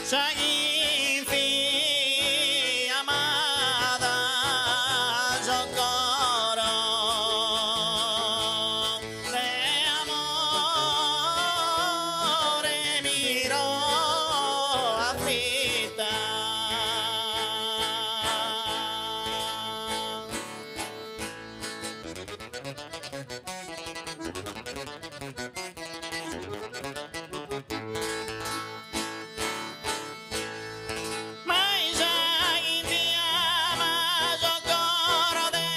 Sa ch'infiamada su coro de amore miro afflitta. Mai sa ch'infiama su coro de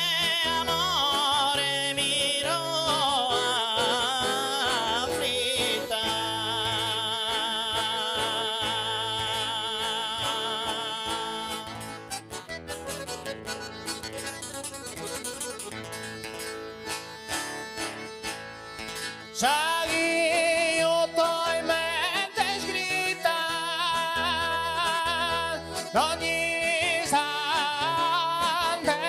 amore miro afflitta. Sa chi juto in mente iscrita dogni istante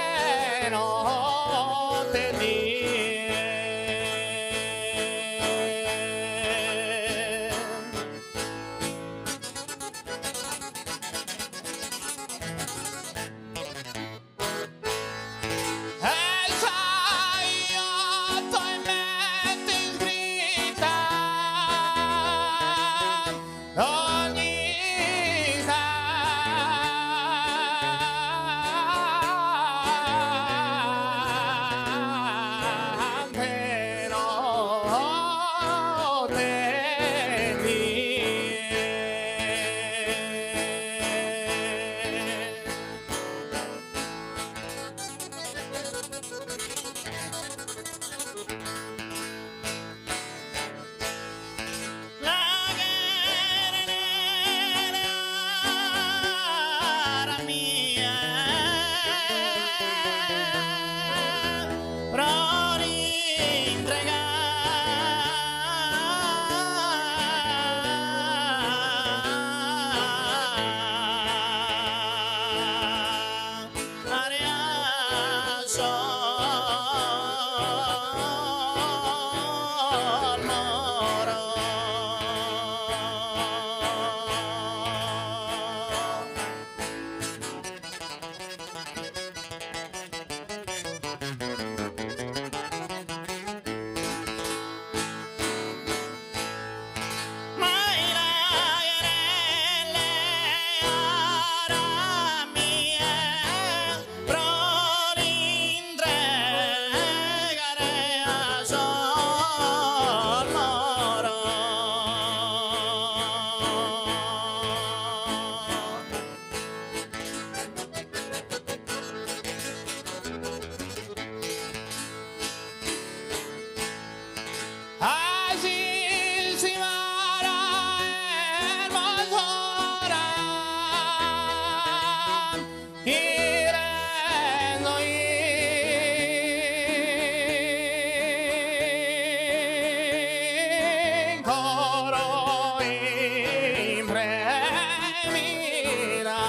notte e die. E sa juto in mente iscrita dogni istante notte e die. La cheren a mie pro l'intregare. A sos moros. Mai la cheren leare a mie pro l'intregare a sos moros. Asissimara ermosura chi rendo in coro in premira.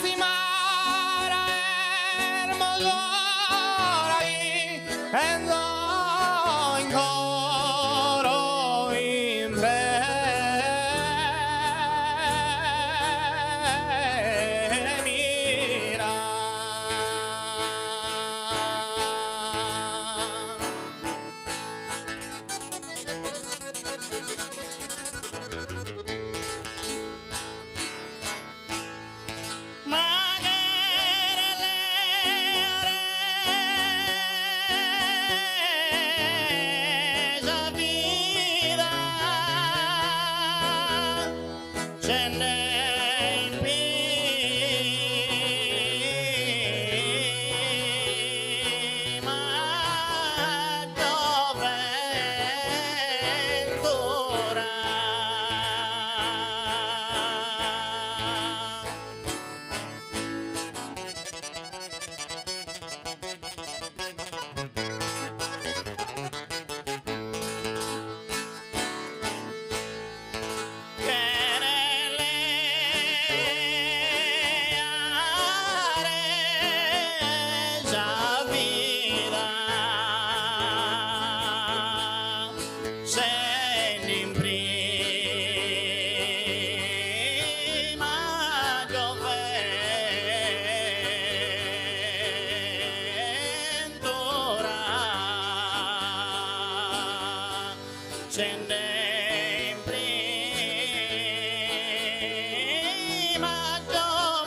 Asistimara ermosura rendo in coro in premira. Nascende in prima gioventura.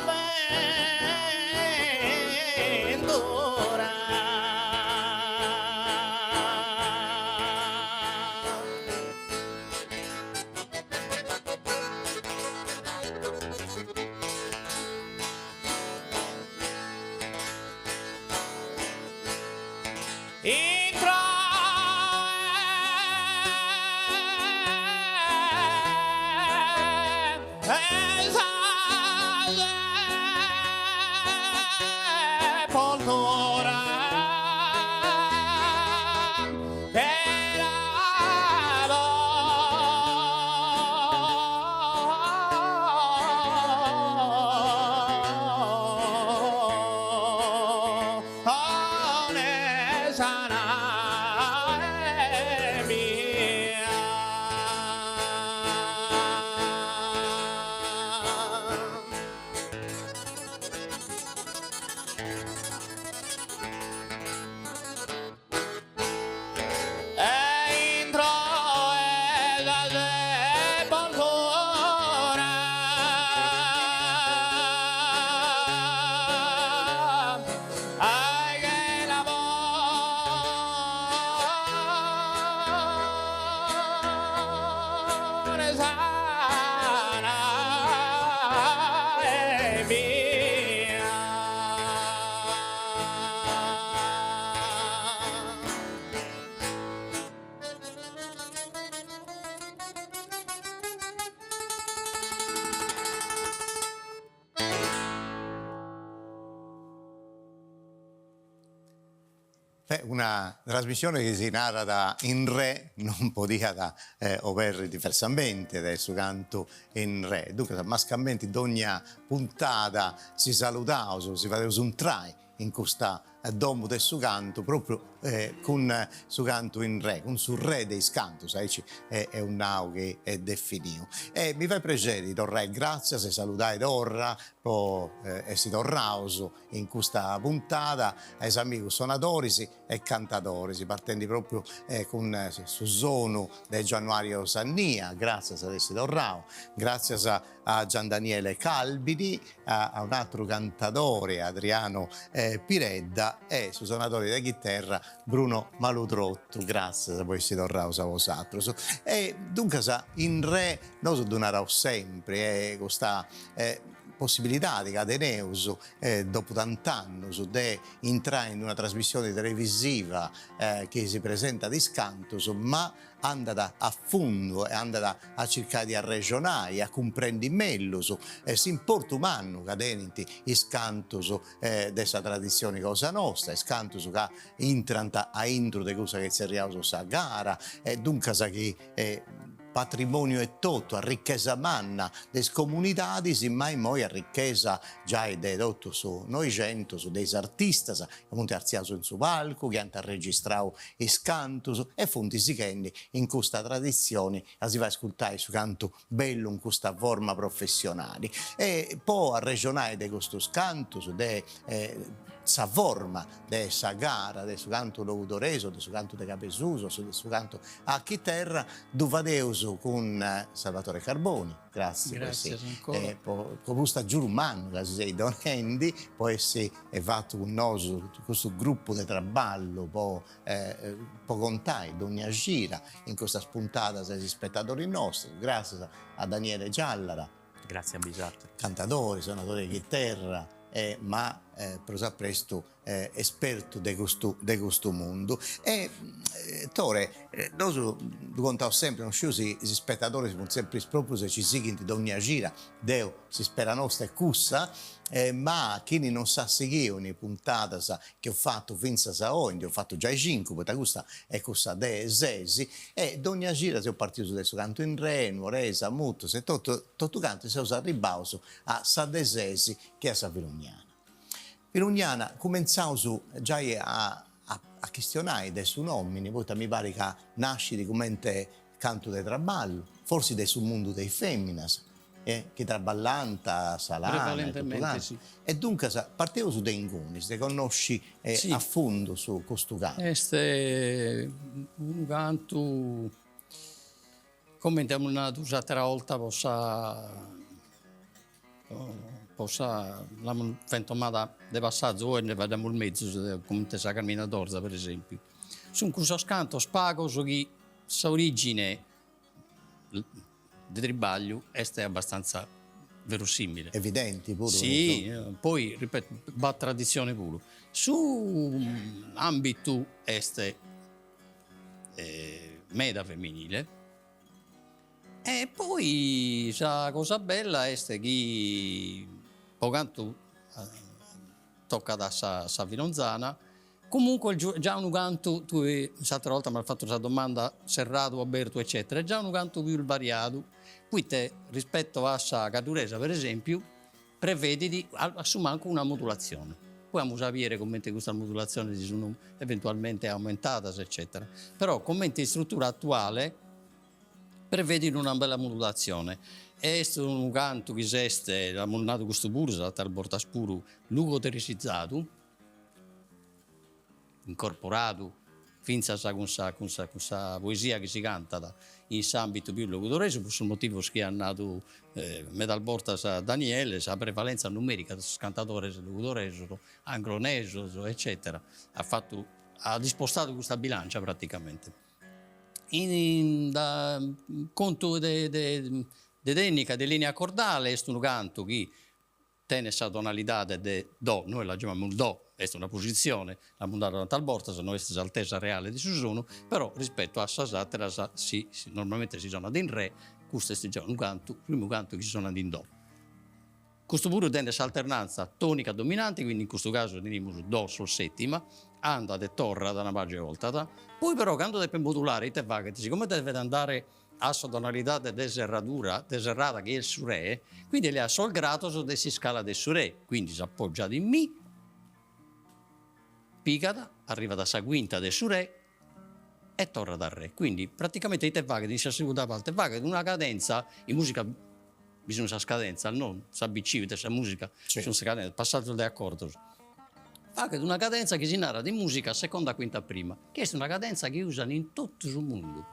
Una trasmissione chi si narat in re non podiat oberri diversamente de su cantu in re, duncas mascamenti dogna puntada si saludaus, si fadeus intrai in custa domu de su cantu propriu cun su cantu in re, cun su re de is cantus, aici eus nau chi est definiu. E mi fait prexeri torrai gratzias e saludai torra po essi torraus in custa puntada a is amigus sonadoris e cantadoris, partendi propriu cun su sonu de Gianuario Sannia, gratzias de essi torrau, gratzias a Gian Daniele Calbini, a un'atru cantadori Adriano Piredda e su sonadori de chiterra Bruno Malutrottu, gràtzias po essi torraus a bosatrus. E duncas in re nosu ddu naraus sempri e custa possibilidadi ca teneus dopu tant'annus de intrai in una trasmissioni televisiva chi si presentat is cantus ma andat a fundu e andat a circai de arrexonai, a cumprendi mellus s'importu mannu ca tenint is cantus de sa traditzioni cosa nosta, is cantus ca intrant a intru de cussa chi tzerriaus sa gara e duncas chi patrimoniu etotu, arrichesa manna de is comunidadis, ma immoi arrichesa giai de totu su Noixentus, de is artistas chi funt artziaus in su palcu, chi ant arregistrau is cantus e funt sighendi in custa traditzioni a si fai ascurtai su cantu bellu in custa forma professionali. E po arrexonai de custus cantus, de sa forma de sa gara de su cantu logudoresu, de su cantu de Cabesusu, de su cantu a chiterra, ddu fadeus cun Salvatore Carboni, Gràtzias ancora po custu agiudu mannu ca si seis donendi po essi fatu cun nosu custu grupu de traballu po po contai dogna cida in custas puntadas a is ispetadoris nostus. Gràtzias a Daniele Giallara. Gràtzias a bosatrus. Cantadori, sonadori de chiterra ma prus a prestu espertu de custu de custu mundu. E Tore, nosu ddu contaus sempri, non sciu si is ispetadoris funt sempri is proprius e ci sighint dogna cida, deu s'ispera nosta est cussa, ma chini non s'at sighiu in is puntadas chi eus fatu fintzas a oi, nd'eus fatu giai cincu, poita custa est cussa de sesi, e dogna cida seus partius de su cantu in re, nuoresa, mutus e totu totu cantu e seus arribbaus a sa de sesi chi est sa Filugnana. Filugnana, cumentzaus giai a a chistionai de su nomini, poita mi parit ca nascit cumenti cantu de traballu, forsis de su mundu de is feminas, chi traballant sa lana e totu cantu. E duncas parteus de ingunis, de connosci a fundu su custu cantu. Est unu cantu. Comente amus nadu s'àtera 'olta po sa po sa l'amus fentomada de passazu, oe nde faeddamus mezus comente sa caminadorza per esempiu. Sun cussos cantos pagos chi s'origine de tribagliu est abbastanza verosimile. Evidenti puru. Si, poi ripeto b'at traditzione puru. Su ambitu est meda femminile e poi sa cosa bella est chi po cantu tocat a sa sa filonzana Comunque già unu cantu, tue s'atera 'olta m'as fatu sa domanda serradu, abertu eccetera, est già unu cantu pius variadu, poite rispetto a sa cadduresa per esempiu prevedit a su mancu una modulatzione, poi amus a biere comente custas modulatziones si sun eventualmente aumentadas eccetera, però comente istrutura attuale prevedit una bella modulatzione, est unu cantu chi s'est, l'amus nadu custu puru sas ateras bortas puru, lugodoresizadu incorporadu fintzas cun sa cun sa cun sa poesia chi si cantat in s'ambitu pius logudoresu pro sos motivos chi at nadu medas bortas Daniele, sa prevalenza numerica de sos cantadores logudoresos, anglonesos eccetera at fatu at ispostadu custa bilancia praticamente. In da contu de de de tennica de linea cordale est unu cantu chi Tenet sa tonalidade de Do, nois la giamamus Do, est una positzione, l'amus nadu tantas bortas, no est s'altesa reale de su sonu, però rispetu a sas àteras si normalmente si sonat in Re, custu est già unu cantu, primu cantu chi si sonat in Do. Custu puru tenet s'alternanza tonica dominante, quindi in custu casu tenimus Do sol settima, andat e torrat una pagi 'e 'oltas, poi però cando depet modulare ite faghet, sigomente devet andare a sa tonalidade de serradura, de serrada chi est su Re, quindi leat sos grados de s'iscala de su Re, quindi s'appoggiat in Mi, pigat, arrivat a sa quinta de su Re e torrat a Re. Quindi praticamente ite faghet in sa segunda parte? Faghet una cadenza, in musica bi sun sas cadenzas, no? S'abc de sa musica sun sas cadenzas, passazos de accordos. Faghet una cadenza chi si narat in musica seconda quinta prima, chi est una cadenza chi usan in totu su mundu.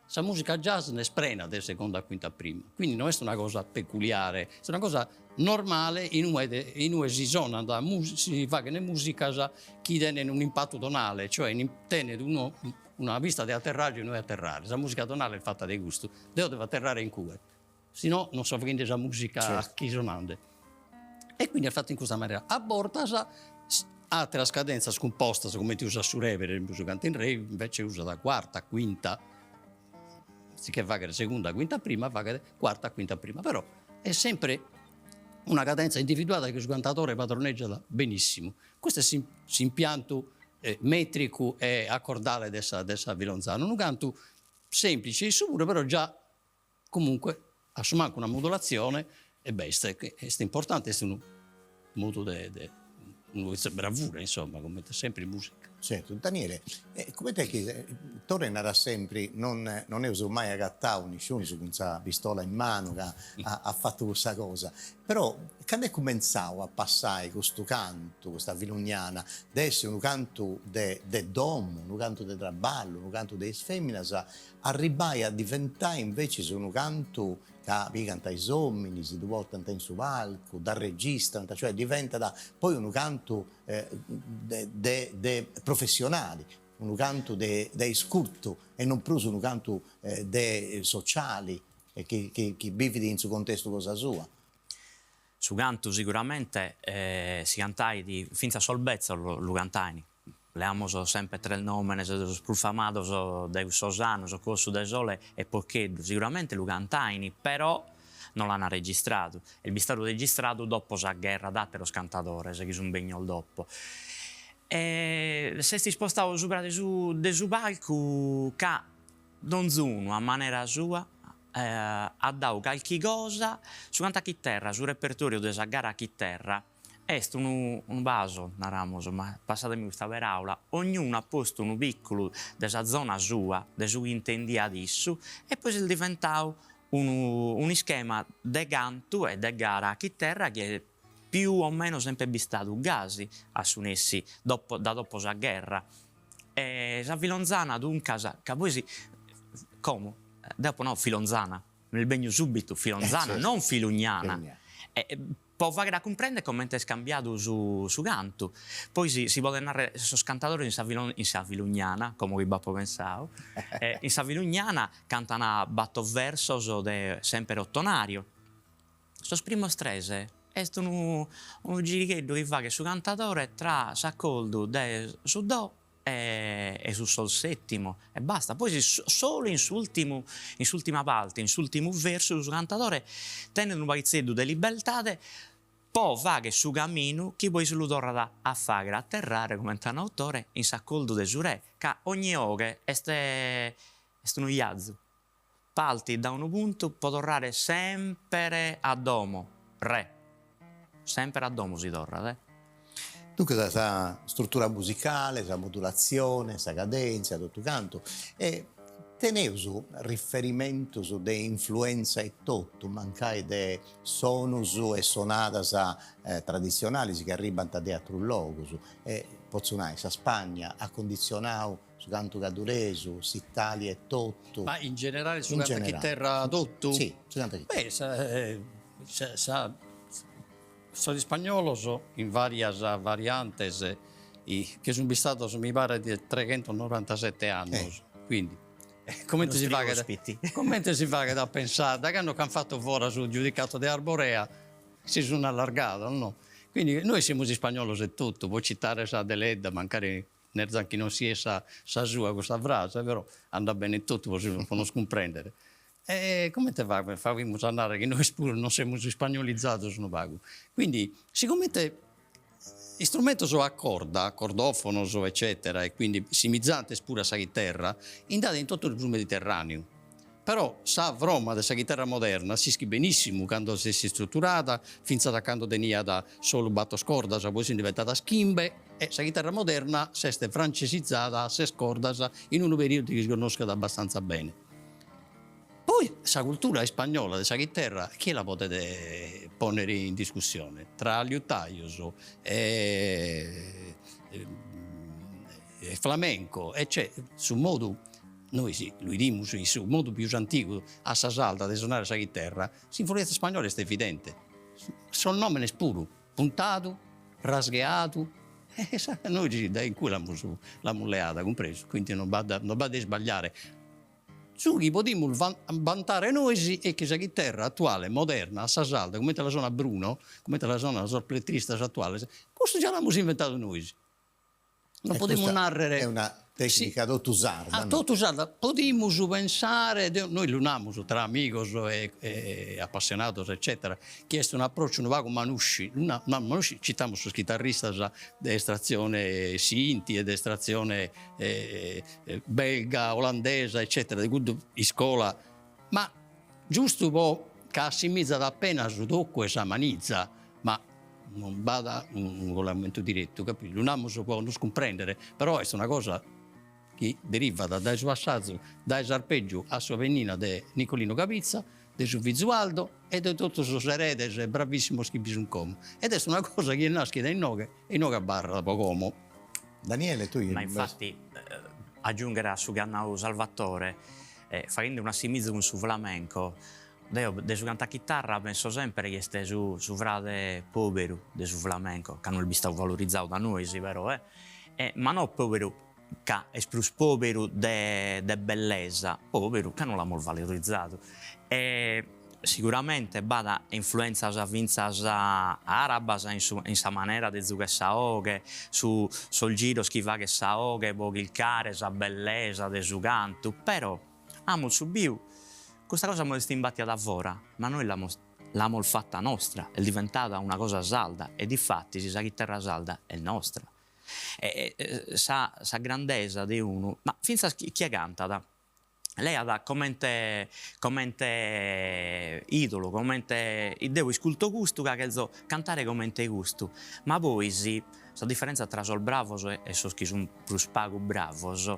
Sa musica jazz nd'est prena de seconda quinta prima, quindi no est una cosa peculiare, est una cosa normale in ue in ue si sonant si faghent musicas chi tenent un'impattu tonale, cioè tenet unu una pista de atterraggio in ue atterrare, sa musica tonale est fatta de custu, deo devo atterrare in cue, si no non so faghende sa musica chi so nande. E quindi est fatu in custa manera. A bortas ateras cadenzas cumpostas, comente usat su re, per esempiu su cantu in re, invece usat quarta, quinta, anziché faghere segunda, quinta, prima, faghet quarta, quinta, prima, però est sempre una cadenza individuada chi su cantadore padroneggiat benissimu. Custu est s'impiantu metricu e accordale de sa de sa filonzana, unu cantu semplice issu puru, però già Comunque, a su mancu una modulatzione e b'est, est importante, est unu modu de de unu pezzu 'e bravura, insomma, comente sempre in musica. Certu. Daniele, comente est chi, Tore narat sempri, non non eus mai agatau nisciunus cun sa pistola in manu ca at fatu cussa cosa, Però cando est cumentzau a passai custu cantu, custa filonjana, de essi unu cantu de de domu, unu cantu de traballu, unu cantu de is feminas, arribbai a diventai invecis unu cantu ca pigant is ominis, ddu portant in su palcu, dd'arregistrant, cioè diventat poi unu cantu de de de professionali, unu cantu de de iscurtu e non prus unu cantu de sociali E chi chi bivit in su contestu cosa sua. Su cantu siguramente si cantait, fintzas sos betzos lu cantain, leamos sempre tres nòmenes de sos prus famados de cussos annos, Cossu, Desole e Porcheddu, siguramente lu cantain, però no l'an registradu, est bistadu registradu dopo sa gherra da àteros cantadores chi sun bennios dopo. E s'est ispostadu subra de su de su palcu ca Donzunu a manera sua at dadu calchi cosa, su cantu a chiterra, su repertoriu de sa gara a chiterra est unu unu puzzle, naramus, ma passademi custa peraula, ognunu at postu unu picculu de sa zona sua, de su chi intendiat issu, e poi est diventadu unu un'ischema de cantu e de gara a chiterra chi est più o meno sempre bistadu gasi a su nessi dopo da dopo sa gherra E sa filonzana duncas, ca poi si, como. Deo apo nau Filonzana, m'est benniu subitu Filonzana, non Filugnana. Po fagher a cumprender comente est cambiadu su su cantu. Poi si si podet narrer sos cantadores in sa in sa Filugnana, como chi b'apo pensadu, in sa Filugnana cantan battor versos de semper ottonario. Sos primos tres est unu unu girigheddu chi faghet su cantadore tra s'accordu de su do e su sol settimo e basta, poi solu in s'ultimu in s'ultima parte, in s'ultimu versu su cantadore tenet unu paghitzeddu de libertade po fagher su caminu chi poi si lu torrat a fagher aterrare, comente at nau Tore, in s'accordu de su re, ca ogni 'oghe est est unu 'iazu, partit da unu puntu po torrare semper a domo, re, semper a domo si torrat, eh. Duncas sa struttura musicale, sa modulatzione, sa cadèntzia, totu cantu. E teneus riferimentus de influenza etotu, mancai de sonus e sonadas traditzionalis chi arribant de atrus logus. E potzu nai, sa Spagna at conditzionau Su cantu gadduresu, s'Italia etotu. Ma in generale su cantu a chiterra totu? Si, su cantu a chiterra. Beh, sa sa sos ispagnolos in varias variantes che sun bistados mi paret treghentonorantasette annos, quindi comente si faghet comente si faghet a pensare, da cando ch'an fatu fora su giudicato de Arborea si sun allargados no, quindi nois semus ispagnolos etotu, po citare sa Deledda mancari Nerzan chi non siet sa sa sua custa frase, però andat bene totu po si po nos cumprendere. E comente faghet faghimus a narrer chi nois puru non semus ispagnolizados unu pagu. Quindi sigomente istrumentos a corda, cordofonos eccetera, e quindi simizantes puru a sa chiterra, nd'at in totu su Mediterraneu. Però sa froma de sa chiterra moderna s'ischit benissimu cando s'est istruturada, fintzas a cando teniat solu bator cordas, poi sunt diventadas chimbe e sa chiterra moderna s'est francesizada a ses cordas in unu periodu chi si connoschet abbastanza bene. Poi sa cultura ispagnola de sa chiterra chie la podet ponnere in discussione? Tra liutaios e flamenco e c'è su modu Nois lu 'idimus in su modu pius antigu a sa sarda de sonare sa chiterra, s'influenza ispagnola est evidente, sos nòmenes puru, puntadu, rasgheadu, e sa nois dae in cue l'amus l'amus leada, cumpresu, quindi non b'at non b'at de isbagliare. Su chi podimus bantare nois est chi sa chiterra atuale, moderna, a sa sarda, comente la sonat Bruno, comente la sonan sos pletristas atuales, custu già l'amus inventadu nois. Non podimus nàrrere. Est una tècnica totu sarda. Ah, totu sarda. Podimus pensare, deo, nois lu namus tra amigos e apassionados eccètera, chi est un'apròciu unu pagu manusci, lu namus manusci, citamus sos chitarristas de estratzione sinti e de estratzione belga, olandesa eccètera, de cuddu iscola, ma giustu po ca assimizat apena su tocu e sa maniza, ma Non b'at unu collegamentu diretu, capidu? Lu namus po nos cumprèndere, però est una cosa chi derivat dae su passazu dae s'arpègiu a sa pennina de Nicolino Cabitza, de su fizu Aldo e de totu sos eredes bravìssimos chi bi sunt como. Ed est una cosa chi est nàschida inoghe e inoghe abarrat po como. Daniele, tui. Ma infatti, agiunghere a su chi at nau Salvatore, faghende un'assimizu cun su flamenco, Deo de su cantu a chitarra penso sempre chi est su su frade poberu de su flamenco, ca no est bistadu valorizadu da nois però eh, e ma no poberu ca est prus poberu de de bellesa, poberu ca no l'amus valorizadu e siguramente b'at influenzas fintzas arabas in su in sa manera de zugher sa 'oghe, su sos giros chi faghet sa 'oghe po chircare sa bellesa de su cantu, però Amus subiu, custa cosa nos est imbatia da fora, ma nois l'amus l'amus fata nostra, est diventada una cosa sarda e difatis sa chiterra sarda est nostra. E sa sa grandesa de unu, ma fintzas chie cantat, leat comente comente idolu, comente deo isculto custu ca cherzo cantare comente custu, ma poi si Sa diferèntzia tra sos bravos e sos chi sunt prus pagu bravos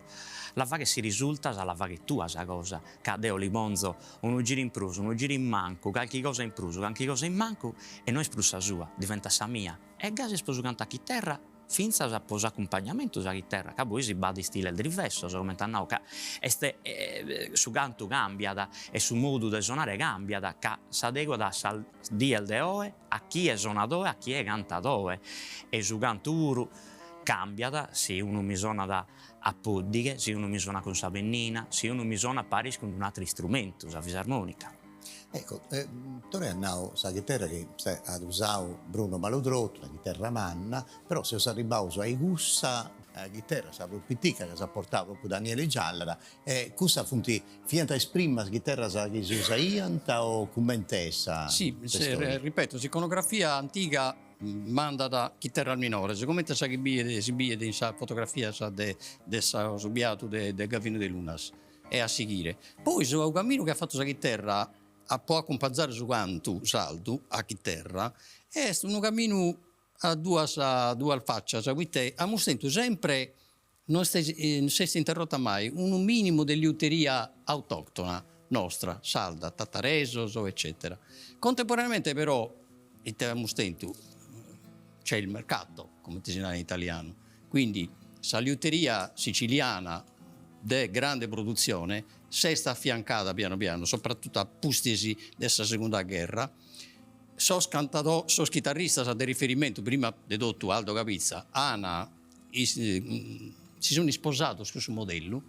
la faghes si risultas a la fagher tua sa cosa, ca deo li ponzo unu giru in prus, unu giru in mancu, calchi cosa in prus, calchi cosa in mancu e no est prus sa sua, diventat sa mia. E gasi est pro su cantu a chiterra. Fintzas po s'acumpagnamentu sa chiterra, ca poi si b'at istiles drivessos, comente at nau, ca est su cantu cambiat e su modu de sonare cambiat, ca s'adeguat a sas dies de oe, a chie sonat oe, a chie cantat oe, e su cantu puru cambiat si unu mi sonat a poddighe, si unu mi sonat cun sa pennina, si unu mi sonat paris cun un'ateru istrumentu, sa fisarmonica. Ecco, Tore at nau sa chiterra chi at usau Bruno Maludrottu, una chiterra manna, però seus arribbaus a cussa chiterra, sa prus pitica ca s'at portau propriu Daniele Giallara, e cussas funt, fiant is primas chiterras chi si usaiant o cument'est sa Sì, ripeto, s'iconografia antiga mandat chiterras minores, comente sa chi biet, si biet in sa fotografia sa de de sa su biatu de de Gavinu de Lunas. E a sighire. Poi su caminu chi at fatu sa chiterra po acumpanzare su cantu sardu a chiterra est unu caminu a duas duas facias, poite amus tentu sempre, no est non s'est interrota mai, unu minimu de liuteria autoctona nostra, sarda, tataresos eccetera. Contemporaneamente però ite amus tentu, c'è il mercato, comente si narat in italianu, Quindi sa liuteria siciliana de grande produtzione s'est afiancada pianu pianu, soprattutto a pustis de sa segunda gherra, sos cantado sos chitarristas de riferimentu, prima de totu Aldo Cabitza, an si sun isposados cussu modellu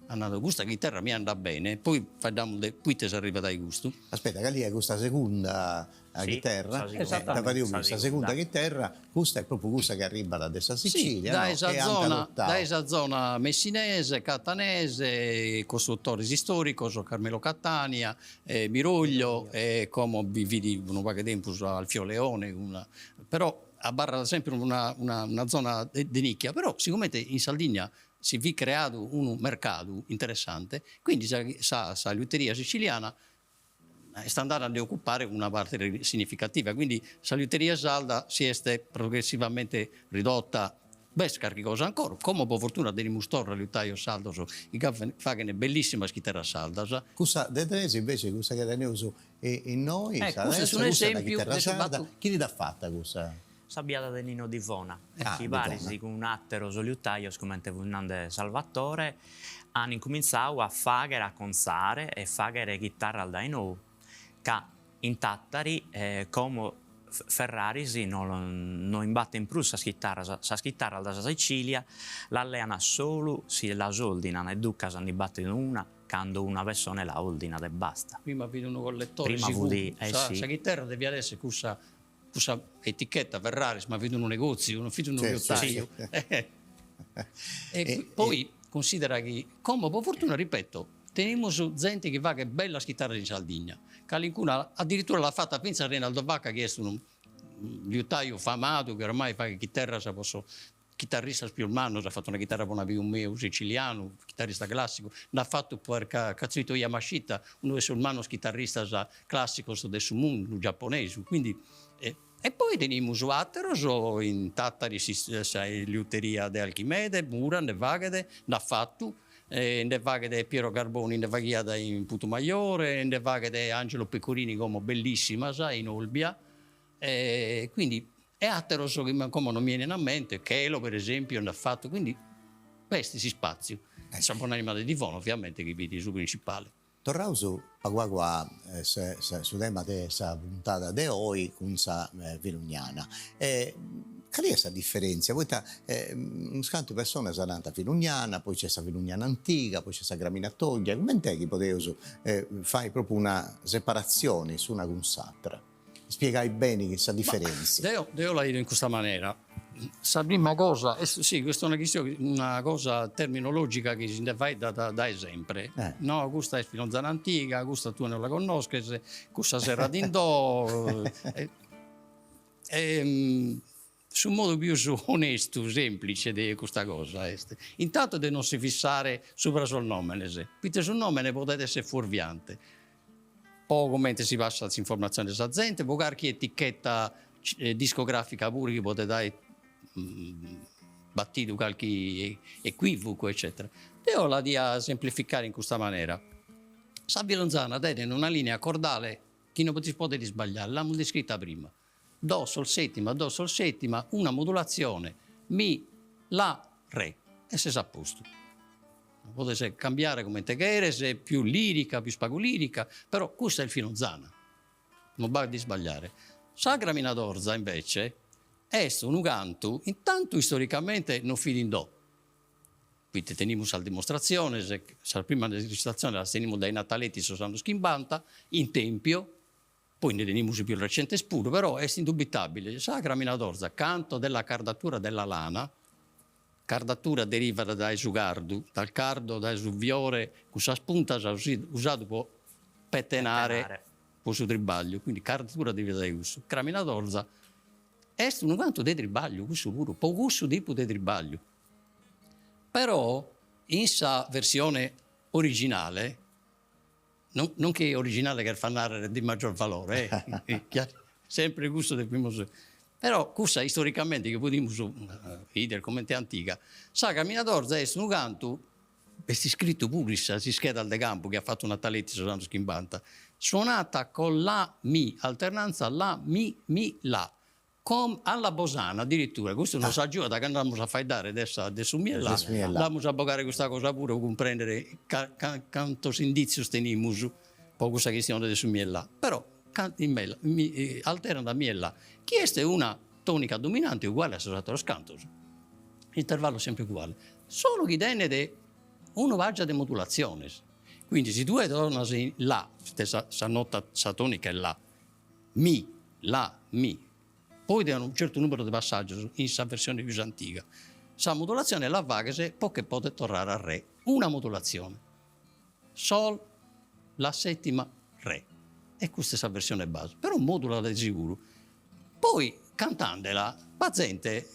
At nadu, custa chiterra mi andat bene, poi faeddamus de poite s'arrivat ai custu. Aspetta, cali est custa segunda chiterra? Dda fadeus biri, sa segunda chiterra, custa est propriu cussa chi arribat de sa Sicilia, no? Dae sa zona, dae sa zona messinese, catanese, costrutores istoricos, Carmelo Catania, Miroglio e como bi fit unu pagu 'e tempus Alfio Leone, una, però abarrat sempre una una zona de nicchia, però sigomente in Sardigna si fit creadu unu mercadu interessante, quindi sa sa sa liuteria siciliana est andada a nde ocupare una parte significativa, quindi sa liuteria sarda si est progressivamente ridotta, b'est carchi cosa ancora, como pro fortuna tenimus torra liutaios sardos chi faghen bellissimas chiterras sardas. Cussa de tres invece, cussa chi teneus innoi, sa custu est cussa est una chiterra sarda, chini dd'at fata cussa? Sa biada de Nino Divona, chi paris cun àteros liutaios comente fut nande Salvatore, an incumintzadu a fàghere, a acontzare e fàghere chitarras dae nou, ca in Tàtari como Ferraris no no imbaten prus sas chitarras, sas chitarras dae sa Sicilia las lean solu si las òrdinan e duncas nd'imbaten una cando una pessone la òrdinat e basta. Prima fit unu colletore siguru, sa chiterra deviat esser cussa Cussa etichetta Ferraris, ma fit unu negotziu, non fit unu liutaiu. E poi considera chi como po fortuna, ripeto, tenimus zente chi faghet bellas chitarras in Sardigna, calincuna addirittura l'at fata fintzas Rinaldo Vacca chi est unu liutaiu famadu chi oramai faghet chiterras po sos chitarristas pius mannos, at fatu una chitarra po un'amigu meu sicilianu, chitarrista classicu, nd'at fatu po Kazuhito Yamashita, unu de sos mannos chitarristas classicos de su mundu giapponesu, quindi e poi tenimus ateros in Tattari sa liuteria de Alchimede Mura nde faghet, nd'at fatu, nde faghet Piero Carboni nde faghiat in Putumajore, nde faghet Angelo Pecorini como bellissimas in Olbia, E quindi e atteros chi como non mi 'enen a mente, Chelo per esempiu nd'at fatu, quindi b'est s'ispatziu, sa bonanima de Divona ovviamente chi fit su principale. Torraus pagu pagu a su tema de sa puntada de oi cun sa Filugnana. Cali est sa diferentzia? Poita unus cantu personas nant Filugnana, poi c'est sa Filugnana antiga, poi c'est sa Graminatoglia, coment'est chi podeus fai propriu una separatzioni s'una cun s'atra? Spiegai beni sa diferèntzia. Deo deo la 'ido in custa manera. Sa prima cosa est, si, custa est una chistione, una cosa terminologica chi si nde faeddat dae sempre. No, custa est filonzana antiga, custa tue non la connosches, cussa serra dindò e Su modu pius onestu, semplice de custa cosa est intantu de non si fissare subra sos nòmenes, poite su nòmene podet esser fuorviante po comente si passat s'informatzione a sa zente, po carchi eticheta discografica puru chi podet aer batidu carchi equivocu eccetera. Deo la dia semplificare in custa manera, sa filonzana tenet una linea cordale chi non si podet isbagliare, l'amus descrita prima, Do sol settima, do sol settima, una modulatzione. Mi, La, Re. E ses a postu. Podes cambiare comente cheres, pius lirica, pius pagu lirica, però custa est filonzana, non b'at de isbagliare. Sa craminadorza invece est unu cantu, intantu istoricamente non fit in Do, Poite tenimus sas dimostratziones, sas primas registratziones las tenimus dae Nataletti in sos annos chimbanta, in Tempio, poi nde tenimus pius recentes puru, però est indubitabile, sa craminadorza, canto della cardatura della lana, cardatura derivat dae su cardu, dal cardo, dae su fiore cun sas puntas usadu po petenare po su tribagliu, quindi cardatura derivat dae cussu, craminadorza est unu cantu de tribagliu cussu puru, po cussu tipu de tribagliu. Però in sa versione originale, non chi originale cherfat narrer di maggior valore, eh, sempre cussu depimus, però cussa istoricamente chi podimus bider comente antiga, sa caminadorza est unu cantu, est iscritu puru in sas ischedas de campu chi at fatu Nataletti in sos annos chimbanta, suonata con la mi, alternanza la mi mi la, Com alla bosana addirittura, custu nos agiuat cando amus a faeddare de sa de su mi e la, nd'amus a bogare custa cosa puru pro cumprendere ca cantos indìtzios tenimus pro custa chistione de su mi e la. Però in mela mi alternat mi e la, chi est una tònica dominante uguale a sos àteros cantos, s'intervallu est sempre uguale, solu chi tenet unu pàgia de modulatziones, quindi si tue tornas in la, sa sa nota sa tònica est la, Mi, la, mi. Poi de unu certu numeru de passaggios in sa versione pius antiga. Sa modulatzione la faghes po che poder torrare a re. Una modulatzione. Sol, la settima, re. E custa est sa versione base. Però modulat de siguru. Poi cantandela b'at zente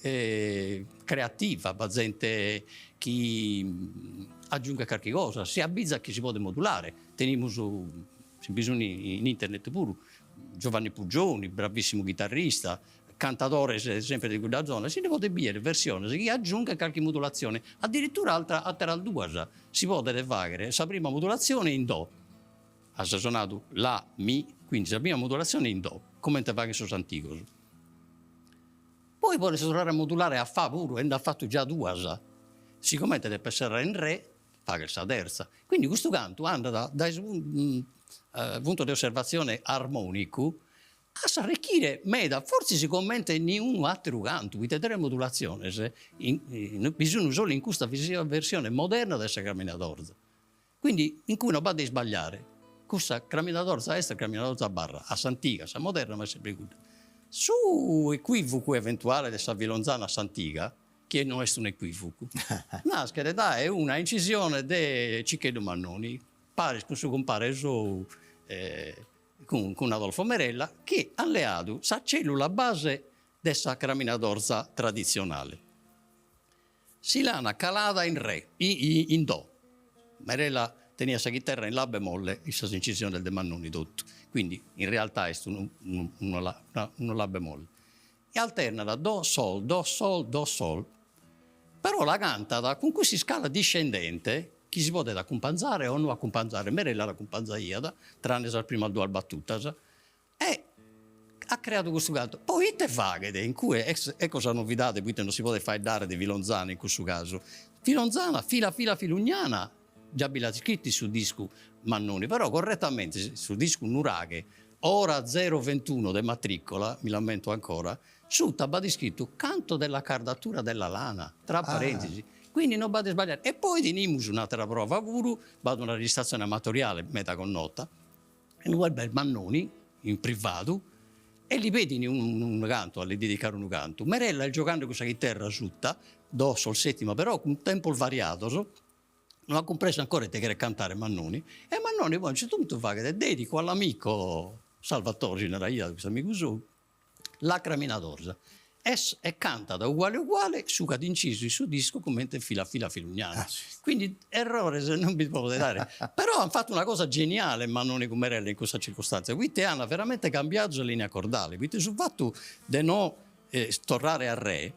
creativa, b'at zente chi aggiunghet carchi cosa, si abbizat chi si podet modulare. Tenimus Si bi sun in internet puru, Giovanni Puggioni, bravissimu chitarrista, cantadores sempre de cudda zona, si nde podet bider versiones chi aggiunghen carchi modulatzione, addirittura ateras duas, si podet fagher sa prima modulatzione in do, as sonadu la, mi, quindi sa prima modulatzione in do, comente faghen sos antigos. Poi podes torrare a modulare a fa puru e nd'at fatu già duas, sigomente depes serrare in re, fagher sa terza. Quindi custu cantu andat dae su puntu de osservatzione armonicu a s'arricchire meda, fortzis comente niunu atteru cantu, poite tres modulatziones bi sun solu in custa versione moderna de sa Craminadorza. Quindi in cue no b'at de isbagliare, cussa Craminadorza est Craminadorza abarrat, a s'antiga, a sa moderna, ma est sempre cudda. Su equivocu eventuale de sa Filonzana a s'antiga chi no est un'equivocu, naschet dae una incisione de Ciccheddu Mannoni, paris cun su compare sou, cun Adolfo Merella, chi an leadu sa cellula base de sa craminadorza traditzionale. Si l'an calada in re, in do. Merella teniat sa chiterra in la bemolle in sas incisiones de Mannoni totu, quindi in realtà est unu unu la bemolle. E alternat do sol do sol do sol, però la cantat cun custa iscala discendente chi si podet acumpanzare o no acumpanzare, Merella l'acumpanzaiat, tranne sas primas duas batutas, e at creadu custu cantu. Poi ite faghet in cue, ecco sa novidade poite non si podet faeddare de Filonzana in cussu casu, Filonzana, fila fila filugnana, già bi l'at iscritu in su discu Mannoni, però correttamente su discu Nuraghe Ora zero ventuno de matricola, mi l'ammento ancora, suta b'at iscritu canto della cardatura della lana, tra parentesi, quindi non b'at de isbagliare. E poi tenimus un'atera prova puru, b'at una registrazione amatoriale meda connota, inue b'est Mannoni in privadu e li pedin unu cantu, a li dedicare unu cantu. Merella est giogande cun sa chiterra suta, do sol settima, però cun tempos variados, No at cumpresu ancora ite cheret cantare Mannoni, e Mannoni poi a un certu puntu faghet, dedico all'amico Salvatore, si naraiat custu amigu sou, la craminadorza, e e cantat uguale uguale su ch'at incisu in su discu comente fila fila filugnana. Quindi errores non bi podet aere, però an fatu una cosa geniale Mannoni cun Merella in cussa circostanzia, poite an veramente cambiadu sa linea cordale, poite su fatu de no torrare a re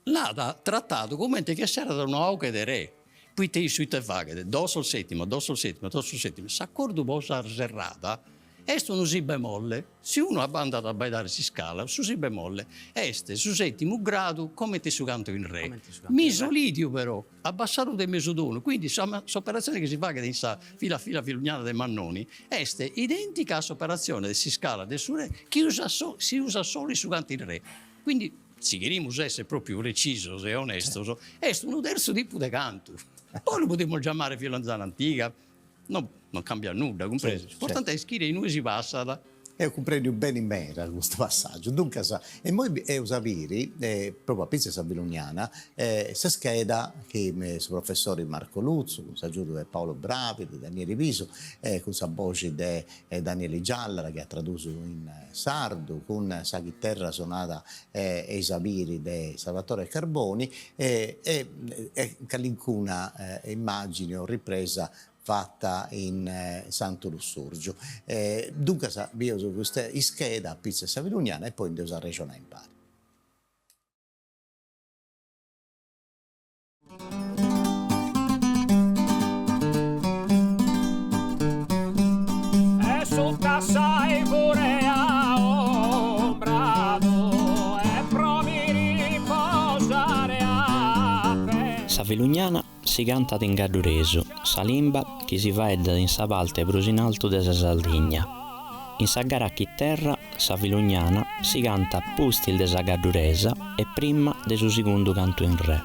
L'at tratadu comente chi esseret una 'oghe de re, poite issu ite faghet, do sol settima, do sol settima, do sol settima, s'acordu po sa serrada. Est unu si bemolle, si unu andat a abbaidare s'iscala, su si bemolle est su sètimu gradu comente su cantu in re, misolidiu però, abbassadu de mesu tonu, quindi s'operatzione chi si faghet in sa fila fila filugnana de Mannoni est identica a s'operatzione de s'iscala de su re chi si usat solu in su cantu in re, quindi si cherimus essere propriu precisos e onestos est unu terzu tipu de cantu, poi lu podimus giamare filonzana antiga, No, non cambiat nudda, cumpresu? S'importante est ischire inue si passat. Eo cumprendiu beni meda custu passaggiu, duncas immoi eus a biri, propriu a pitzu 'e sa Filugnana, sa scheda chi su professori Marco Lutzu, cun s'agiudu de Paolo Bravi, de Danieli Pisu, cun sa boxi de Danieli Giallara chi at tradusiu in sardu, cun sa chiterra sonada eis a biri de Salvatore Carboni e calincuna immagini o ripresa fata in Santu Lussurgiu. Duncas bieus custa ischeda a pitzu 'e sa Filugnana e poi nd'eus a arrexonai impari. E sutta s'arvure aombradu e pro mi riposare a Sa Filugnana si cantat in gadduresu, sa limba chi si faeddat in sa parte prus in altu de sa Sardigna. In sa gara a chiterra, sa Filugnana si cantat pustis de sa gadduresa e prima de su segundu cantu in re.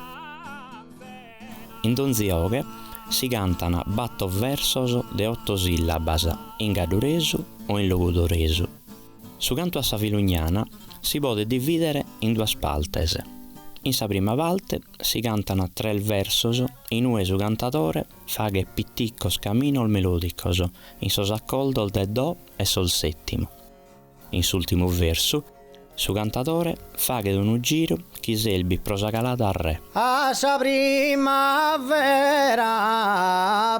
In donzi 'oghe si cantan battor versos de otto sillabas in gadduresu o in logudoresu. Su cantu a sa filugnana si podet dividere in duas partes. In sa prima parte si cantan tres versos in ue su cantadore faghet piticos caminos melodicos in sos acordos de do e sol settimu. In s'ùltimu versu, su cantadore faghet unu giru chi serbit pro sa calada a re. A sa primavera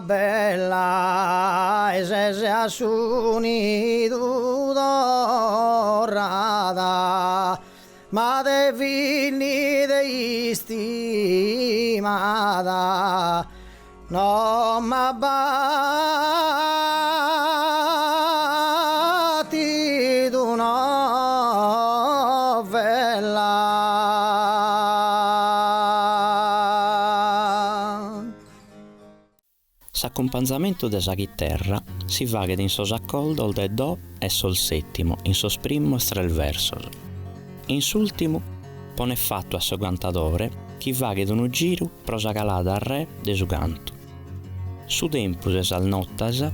bella e ses a su nidu torrada ma de Fillide istimada No m'at batidu novella. S'acumpanzamentu de sa chiterra si faghet in sos acordos de Do e Sol sètimu in sos primos tres versos. In s'ùltimu ponet fatu a su cantadore chi faghet unu giru pro sa calada a re de su cantu. Su tempus e sas notas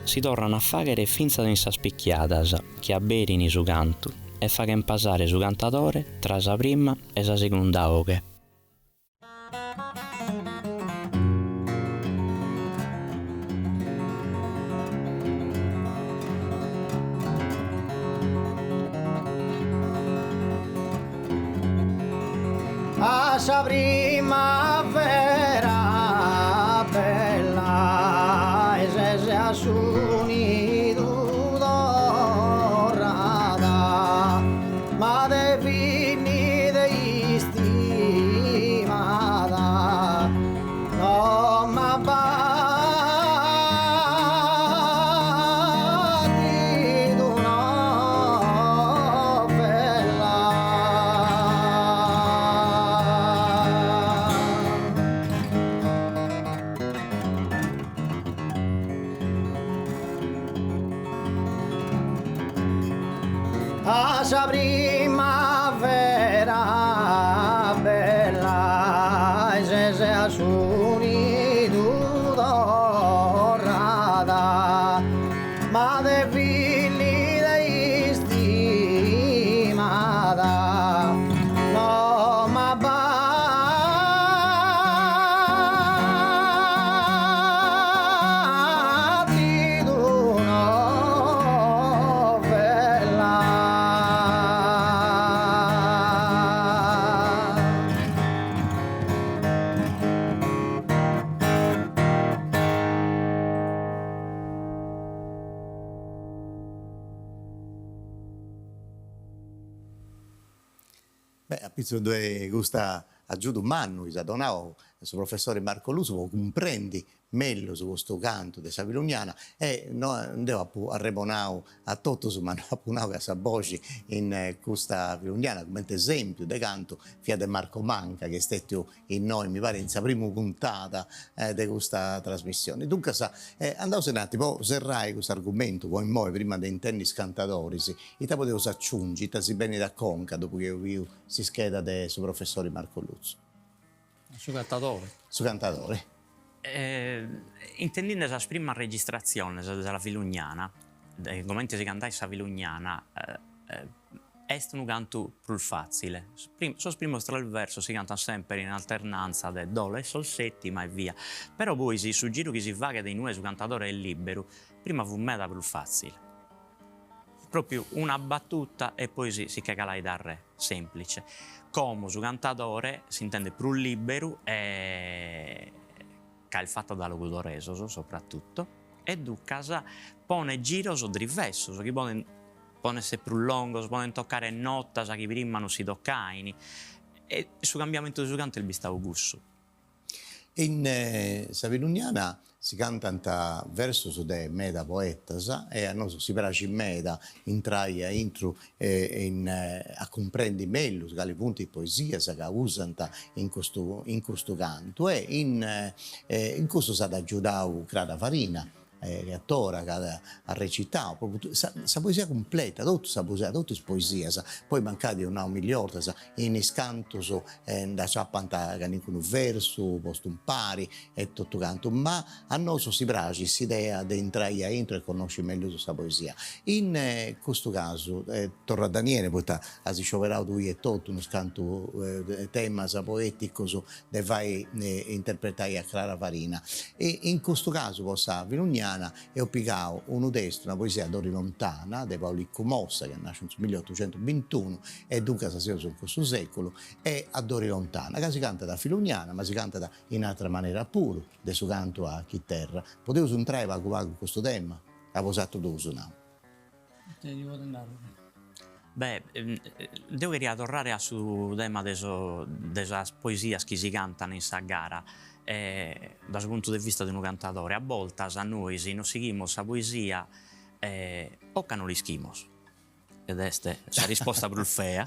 si torran a fàghere fintzas in sas pichiadas chi aberin su cantu e faghen pasare su cantadore tra sa prima e sa segunda 'oghe. A sa primavera bella e ses a su nidu torrada ma de Fillide istimada no m'at batidu novella. A sa primavera bella e ses a su nidu torrada ma de Fillide istimada no m'at batidu novella. Beh, a pitzus de custa agiudu mannu chi s'at donau. su professori Marco Lutzu po cumprendi mellus custu cantu de sa Filunjana e no deu apu arremonau a totus ma no apu nau ca sa boxi in custa Filunjana cumenti esempiu de cantu fiat de Marco Manca chi est stetiu innoi mi parit in sa primu puntada de custa trasmissioni. Duncas andaus innanti po serrai custu argumentu po immoi prima de intendi is cantadoris ita podeus aciungi ita si benit a conca dopu chi eus biu s'ischeda de su professori Marco Lutzu. Su cantadore. Su cantadore. Intendinde sas primas registratziones de sa Filugnana, de comente si cantait sa Filugnana, est unu cantu prus fatzile. Sos primos tres versos si cantant semper in alternanza de do re sol settima e via. Però poi su giru chi si faghet inue su cantadore est liberu, prima fut meda prus fatzile. Propriu una battuta e poi si si che calait a re, semplice. Como su cantadore s'intendet prus liberu e ca est fata da logudoresos soprattutto e duncas ponet giros drivessos chi poden poden esser prus longos, poden toccare notas chi prima non si toccain e su cambiamentu de su cantu est bistadu cussu. In sa Filunjana si cantant versos de meda poetas e a nosu si praxit meda intrai a intru e in a cumprendi mellus cali funt is poesias ca usant in custu in custu cantu e in in custu s'at agiudau Crara Farina e atora ca at arrecitau propriu sa sa poesia cumpleta, totu sa poesia, totu is poesias, poi mancai dd'eus nau milli 'ortas, in is cantus nd'aciapant calincunu versu postu impari e totu cantu, ma a nosu si praxit s'idea de intrai aintru e connosci mellus sa poesia. In custu casu, torru a Daniele, poita as scioberau tui etotu unus cantu temas poeticus de fai interpretai a Crara Farina. E in custu casu po sa Filugnana eus pigau unu testu, una poesia Dori Lontana de Pauliccu Mossa chi est nasciu in su milliottucentu-bintunu e duncas seus in cussu seculu e a Dori Lontana ca si cantat a Filugnana ma si cantat in atra manera puru de su cantu a chiterra. Podeus intrai pagu pagu in custu tema? A bosatrus duus nau. Beh, deo cheria torrare a su tema de sos de sas poesias chi si cantan in sa gara, dae su puntu de vista de unu cantadore. A boltas nois no sighimus sa poesia o ca no l'ischimos, ed est sa risposta prus fea,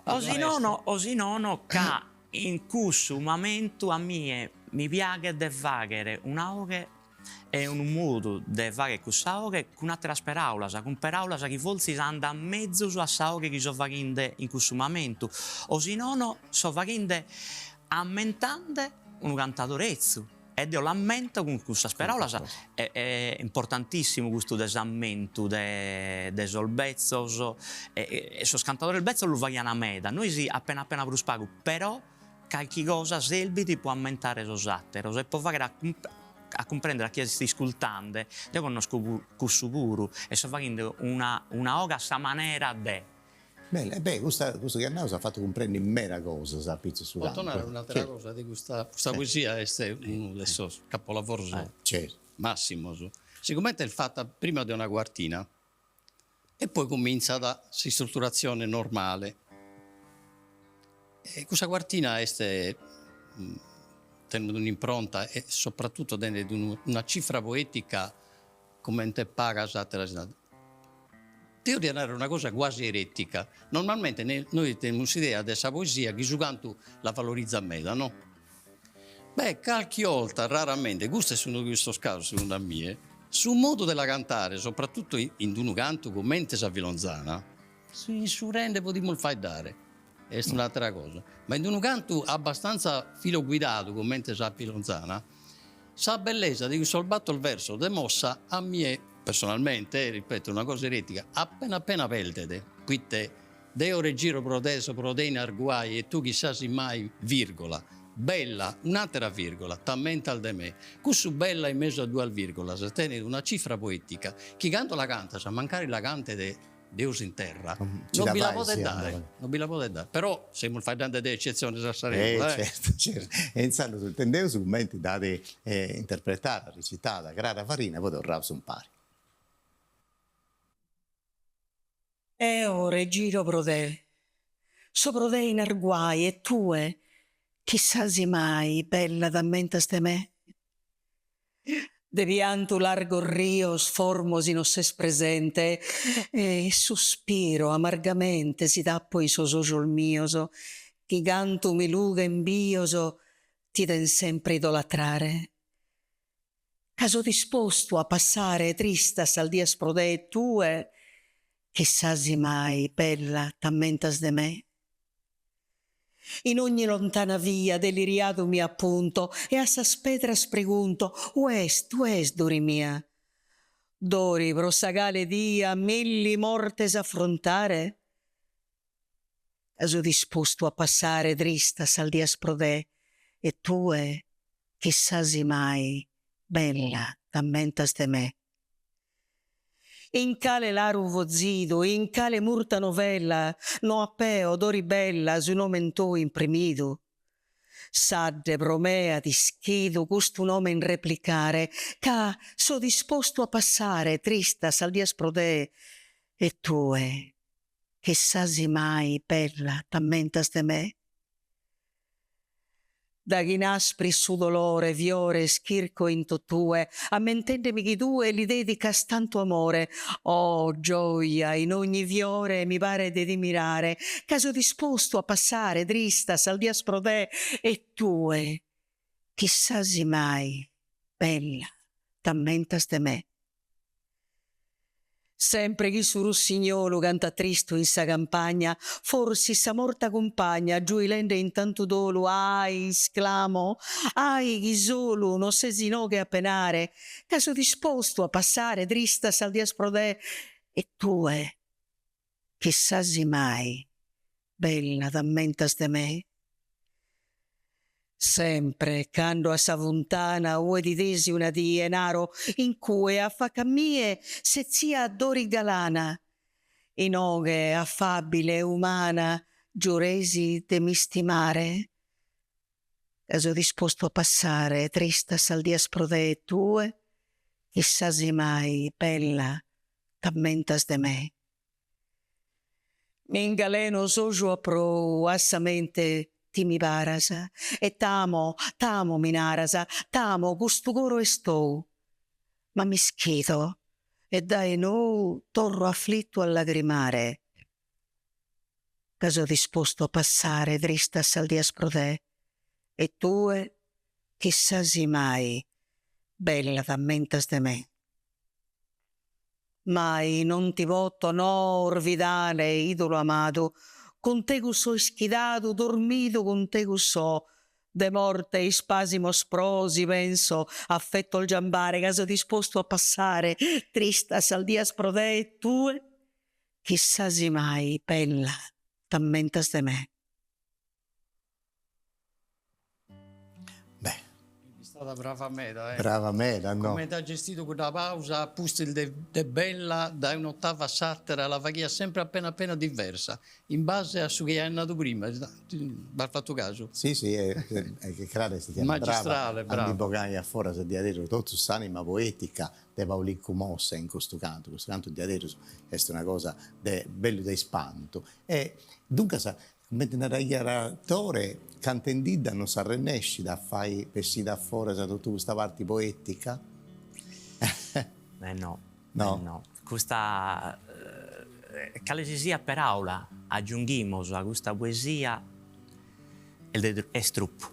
o si nono o si nono ca in cussu mamentu a mie mi piaghet de fagher una 'oghe E unu modu de fagher cussa 'oghe cun àteras peràulas, cun peràulas chi fortzis andan mezus a sa 'oghe chi so faghinde in cussu mamentu, o si nono so faghinde ammentande unu cantadore 'etzu e deo l'ammento cun cussas peràulas. Est importantissimu custu de s'ammentu de de sos betzos e sos cantadores betzos lu faghian meda, nois appena appena prus pagu, però Calchi cosa serbit pro ammentare sos àteros e pro fàghere a a cumprèndere a chie est iscultende, deo connosco cussu puru e so faghende una una 'oghe a sa manera de. Bene, e beh, custa custu chi as nau s'at fatu cumprendi meda cosas a pitzu 'e su cantu. Poto narrer un'àtera cosa de custa custa poesia est unu de sos capolavoros massimos, sigomente est fata prima de una cuartina E poi cumintzat s'istruturatzione normale. E cussa cuartina est tenet un'impronta e soprattutto tenet una cifra poetica comente pagas àteras. Deo dia narrer una cosa quasi eretica, normalmente nois tenimus s'idea de sa poesia chi su cantu la valorizat meda, no? Beh, calchi 'olta, raramente, custu est unu de custos casos segundu a mie, su modu de la cantare, soprattutto in unu cantu comente sa filonzana, in su re nde podimus faeddare, est un'atera cosa, ma in unu cantu abbastanza filoguidadu comente sa filonzana, sa bellesa de cussos battor versos de Mossa a mie personalmente, ripeto, una cosa eretica, appena appena peldet, proite Deo regiro pro te so pro te in arguai e tu chissà si mai, virgola, bella, un'atera virgola, t'ammentas de me. Cussu bella in mesu a duas virgolas tenet una cifra poetica chi cando la cantas, mancari la cantet Deus in terra, non bi la podet dare, non bi la podet dare. Però semus faeddende de eccetziones a sa regula, eh. Certu, certu. E intzandus intendeus cumenti dd'at interpretada, recitada Crara Farina, poi torraus impari. Eo regiro pro te, so pro te in arguai e tue. Chissà si mai, bella, t'ammentas de me. De piantu largos rios formo si no ses presente e suspiro amargamente si t'appo in sos ojos mios chi cantu mi lughen bios ti den sempre idolatrare. Ca so dispostu a passare tristas sas dies pro te e tue, chissà si mai, bella, t'ammentas de me. In ogni lontana via deliriadu mi appunto e a sas pedras pregunto, ue est, ue est Dori mia? Dori pro sa cale dia milli mortes affrontare? Ca so dispostu a passare tristas sas dies pro te e tue, chissà si mai, bella, t'ammentas de me. In cale laru fozidu, in cale murta novella, no ap'eo, Dori bella, su nomen tou imprimidu? S'adde pro me at ischidu custu nomen replicare, ca so dispostu a passare tristas sas dies pro te e tue, chissà si mai, bella, t'ammentas de me. Daghi inasprit su dolore fiores chirco in totue, ammentendemi chi tue li dedicas tantu amore. Oh, gioia, in ogni fiore mi paret de ti mirare, ca so dispostu a passare tristas sas dies pro te, e tue, chissà si mai, bella, t'ammentas de me. Sempre chi su russignolu cantat tristu in sa campagna, forsis sa morta cumpagna giuilende in tantu dolu, ahi, isclamo, ahi chi solu no ses inoghe a penare, ca so dispostu a passare tristas sas dies pro te, e tue, chissà si mai, bella, t'ammentas de me? Sempre cando a sa funtana ue t'idesi una die naro in cue affac'a mie setziat Dori galana, inoghe affabile e umana giuresi de m'istimare. Ca so dispostu a passare tristas sas dies pro te e tue, chissà si mai, bella, t'ammentas de me. M'ingaleno s'oju a prou, a sa mente ti mi paras, e t'amo, t'amo mi naras, t'amo, custu coro est tou. Ma m'ischido e dae nou torro afflittu a lagrimare, ca so dispostu a passare tristas sas dies pro te, e tue, chissà si mai, bella t'ammentas de me. Mai non ti poto, no, orvidare, idolu amadu, cun tegus so ischidadu, dormidu cun tegus so, de morte ispasimos proo si penso affettos giambare ca so dispostu a passare tristas sas dies pro te e tue, chissà si mai, bella, t'ammentas de me. Beh. Istada brava meda, eh. Brava meda, no. Comente at gestidu cudda pausa a pustis de de bella dae un'ottava a s'attera la faghiat sempre appena appena diversa, in base a su chi aiat nadu prima, b'as fattu casu? Si, si, est craru est chi Magistrale, brava a ndi bogai a foras diaderus totu s'anima poetica de Pauliccu Mossa in custu cantu, custu cantu diaderus est una cosa de bellu de ispantu e duncas Cumenti naraiat Tore, cantendidda non s'arrennescit a fai bessiri a foras totu custa parti poetica? Eh no, no, eh no. Custa, cale si siat peràula agiunghimus a custa poesia est tropu,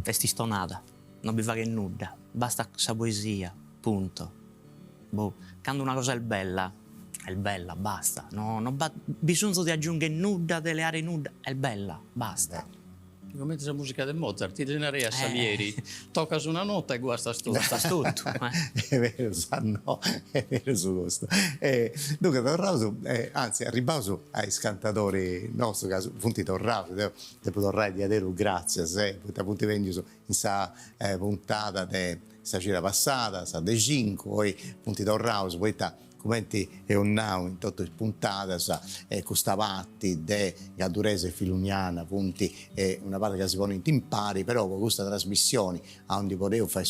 est istonada, non bi faghet nudda, bastat sa poesia, punto. Boh, cando una cosa est bella, est bella, basta, no no b'at bisonzu de agiungher nudda, de leare nudda, est bella, basta. Comente sa musica de Mozart, ite naraiat Salieri, tocas una nota e guastas totu. Guastas totu. Est berus, no, est berus custu. Duncas torraus, anzi arribbaus a is cantadoris nostus ca funt torraus, deu depu torrai diaderus gratzias, poita funt bennius in sa puntada de sa cida passada, sa de cincu, poi funt torraus poita. Cumenti eus nau in totu is puntadas, custa parti de Gadduresa e Filuniana funt una parti ca si ponint impari, però po custa trasmissioni aundi podeus fai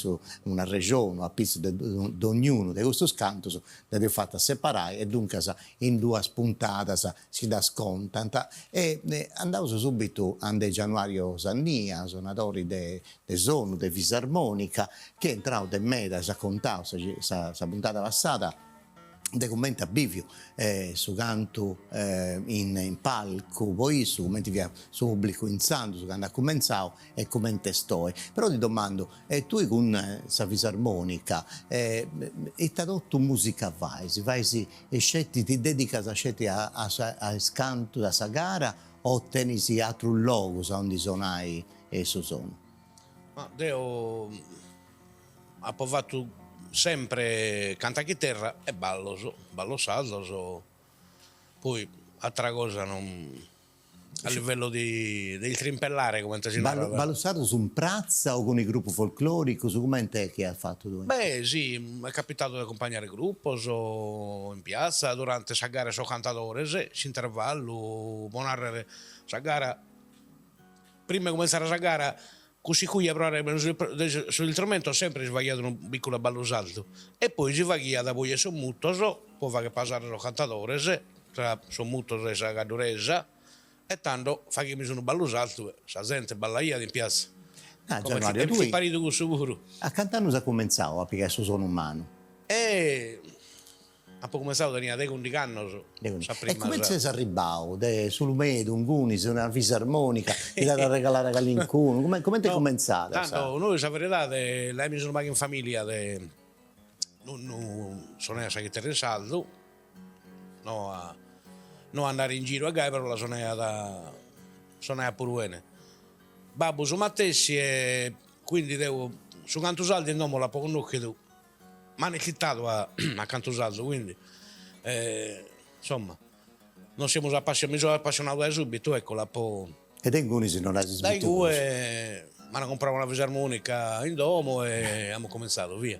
un'arrexonu apitzus de dognunu de custus cantus dda eus fata separai e duncas in duas puntadas si ddas contant e andaus subitu ande Gianuario Sannia, sonadori de sonu de fisarmonica, chi est intrau de meda, s'at contau sa sa puntada passada de cumenti at biviu su cantu in in palcu po issu, cumenti fiat su pubblicu intzandus candu at cumentzau e cumenti est oi. Però ti domandu, e tui cun sa fisarmonica ita totu musica fais? Fais sceti, ti dedicas sceti a a is cantus, a sa gara o tenis atrus logus aundi sonai su sonu? Ma deo apo fatu sempre cantu a chiterra e ballos, ballos sardos, poi atera cosa non a livello di de istrimpellare comente si narat. Ballos sardos in pratza o cun is grupos folcloricos, comente est chi as fatu tui? Beh si, m'est capitadu de acumpagnare grupos in piatza durante sa gara 'e sos cantadores, s'intervallu, pro narrer sa gara Prima 'e cumentzare sa gara, cun s'icuja pro proare sos istrumentos sempre si faghiat unu bicculu 'e ballu sardu e poi si faghiat poi 'e sos mutos pro fagher pasare sos cantadores tra sos mutos e sa gadduresa e tando faghimis unu ballu sardu e sa zente ballaiat in piatza. Ah Gianmario, tui. Est paridu cussu puru. A cant'annus as cumentzau a pigai su sonu in manu? E Apo cumentzadu tenia deghe undig'annos sa prima. E comente ses arribbau? De S'Ulumedu, ingunis, una fisarmonica, ti dd'at arregalada calincunu, comente est cumentzada sa. Tando, nois sa veridade l'aimis unu pagu in familia de nonnu sonaiat sa chiterra in sardu, no a no a andare in giru e gai però la sonaiat sonaiat puru 'ene. Babbu su matessi e quindi deo su cantu sardu in domo l'apo connoschidu M'an incitadu a cantu sardu, quindi insomma nos semus appassionados, mi so appassionadu dae subitu, ecco l'apo. E de ingunis non as ismittiu prus. Dae igue m'an compradu una fisarmonica in domo e amus comintzadu, via.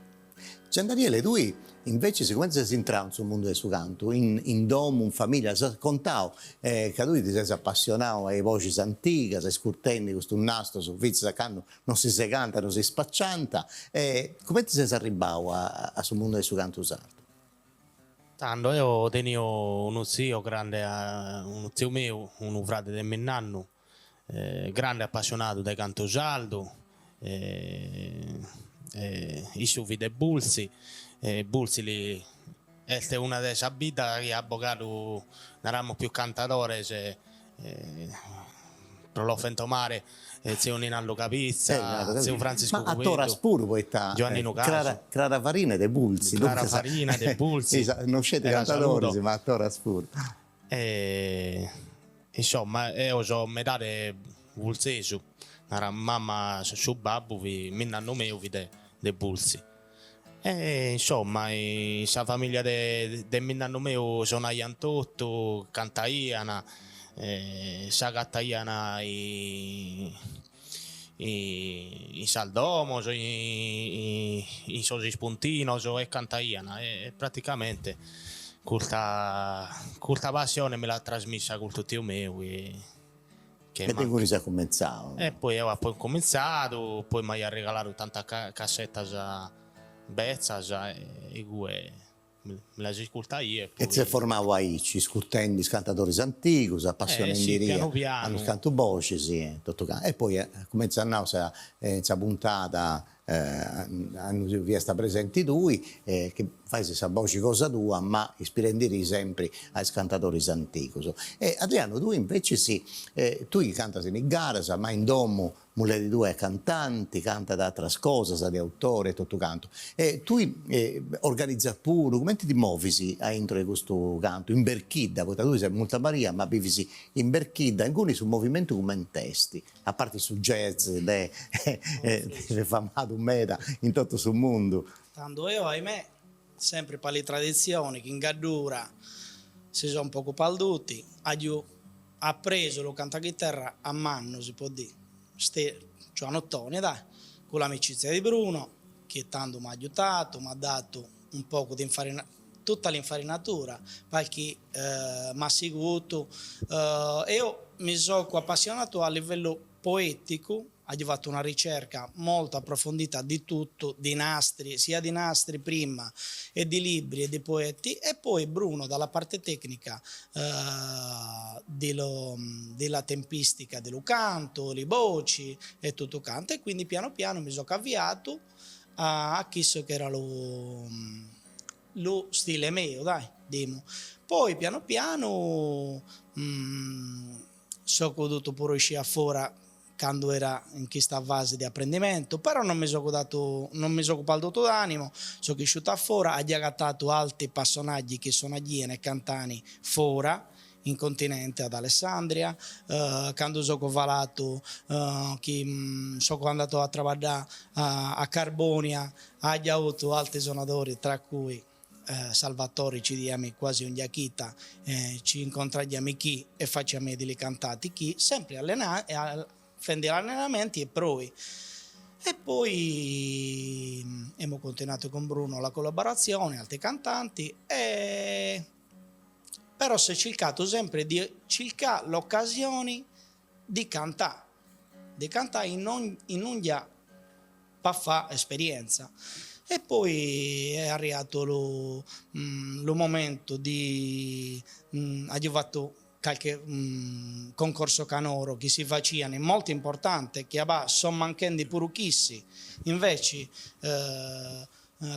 Giandaniele, tui invecias cumenti ses intrau in su mundu de su cantu, in in domu, in familia, s'as contau ca tui ti ses appassionau a is boxis antigas, iscurtendi custus nastros finzas a candu non si segant, non si spacciant, e cumenti ses arribbau a su mundu de su cantu sardu? Tando eo tenio unu tziu grande, unu tziu meu, unu frade de minnannu, grande appassionadu de cantu sardu, issu fit de Bulzi, e Bulzi est una de sas biddas chi at bogadu, naramus, pius cantadores pro los fentomare tziu Ninaldu Cabitza, tziu Frantziscu Cubeddu, Ma a Torras puru poita Giuanninu Casu, Crara Farina est de Bulzi, Crara Farina de Bulzi, non sceti cantadoris ma a Torras puru. E insomma eo so medade bultzesu, nara mama su babbu fit minnannu meu fit de Bulzi E insomma in sa familia de de minnannu meu sonaian totu, cantaian, s'agataian in in sas domos, in sos ispuntinos e cantaian e praticamente custa custa passione mi l'at trasmissa custu tiu meu chi E de inguni as cumentzau. E poi eo apo incumintzadu, poi m'aiat regaladu tantas cassetas betzas e igue mi las iscurtaia e poi. E ti ses formau aici, iscurtendi is cantadoris antigus, apassionendidì a unus cantu boxis e totu cantu. E poi, cumenti as nau in sa puntada Aundi fiasta presenti tui, chi fais sa boxi cosa tua, ma ispirendidì sempri a is cantadoris antigus. E Adriano, tui invecis, tui cantas in is garas, ma in domu mulleri tua est cantanti, cantat ateras cosas de autore e totu cantu. E tui organizas puru, cumenti ti movis aintru de custu cantu, in Berchidda, poita tui ses Montà Maria ma bivis in Berchidda, inguni su movimentu cument'est? A parti su jazz de famadu meda in totu su mundu. Tando eo, ahimè, sempre per le tradizioni, chi in Gaddura si sono un poco palduti, aggio appreso lu canto a chiterra a mannu, si può dì, giovanottone dai, con l'amicizia di Bruno, che tando m'ha aiutato, m'ha dato un poco di infarina. tutta l'infarinatura, perché m'at seguitu, eo mi so appassionatu a livellu poeticu, aggio fatto una ricerca molto approfondita di tutto, di nastri, sia di nastri prima e di libri e di poeti e poi Bruno dalla parte tecnica de lo della tempistica de lu canto, li boci e tutto canto e quindi piano piano mi so avviato a chisso che era lu lu stile meu, dai, dimu. Poi piano piano so podutu puru iscì a fora candu era in chista fasi de aprendimentu, però non mi so datu, non mi so paldutu d'animo, so chisciutu a fora, aggio agatatu altri passonaggi chi sonaghian e cantani fora, in continente ad Alessandria, candu so falatu chi so andatu a traballare a Carbonia, aggio avutu altri sonatori tra cui Salvatore ci diami quasi ogni chita, ci incontragliami chi e facciami delle cantati chi, sempre allena, fendi allenamenti e provi. E poi abbiamo continuato con Bruno la collaborazione, altri cantanti, e però si è cercato sempre di cercare l'occasione di cantare, di cantare in, on, in unghia per fare esperienza. E poi è arrivato lo, lo momento di... abbiamo fatto qualche concorso canoro che si faceva, molto importante, che sono manchendi pure chissi. Invece,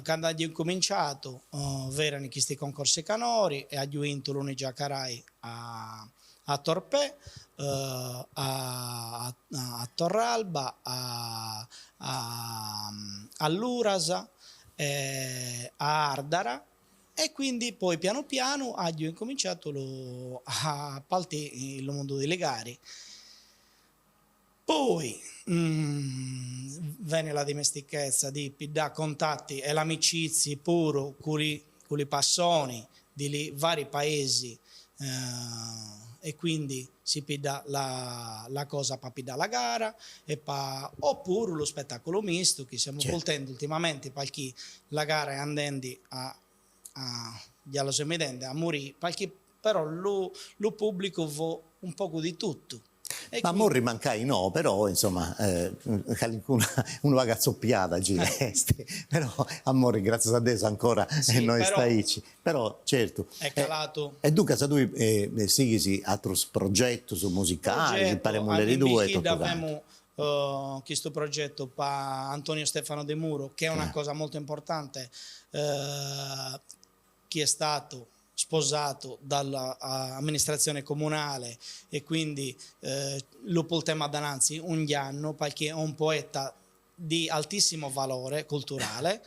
quando abbiamo cominciato, eh, erano questi concorsi canori e abbiamo vinto l'Unigia Carai a, a Torpè, eh, a, a, a Torralba, a, a, a Lurasa, eh, a Ardara e quindi poi piano piano abbiamo incominciato lo, a partire il mondo delle gare. Poi venne la dimestichezza di da contatti e l'amicizia pure con i, con i passoni di vari paesi eh, e quindi si pida la, la cosa per pida la gara e pa, oppure lo spettacolo misto che stiamo certo. voltendo ultimamente perché la gara è andando a, a, già lo stiamo vedendo, a morire perché però lo, lo pubblico vuole un poco di tutto. E Ma quindi... morri mancai no, però insomma, eh, una, una cazzoppiata gireste, però a morri grazie a Dio ancora sì, noi staici. Però certo. È calato. E, e dunque se tu eh, sighisi altri progetti su musicali, parliamo delle due tutto abbiamo uh, questo progetto pa Antonio Stefano De Muro, che è una eh. cosa molto importante, uh, che è stato sposato dall'amministrazione comunale e quindi eh, lo portiamo avanti un anno perché è un poeta di altissimo valore culturale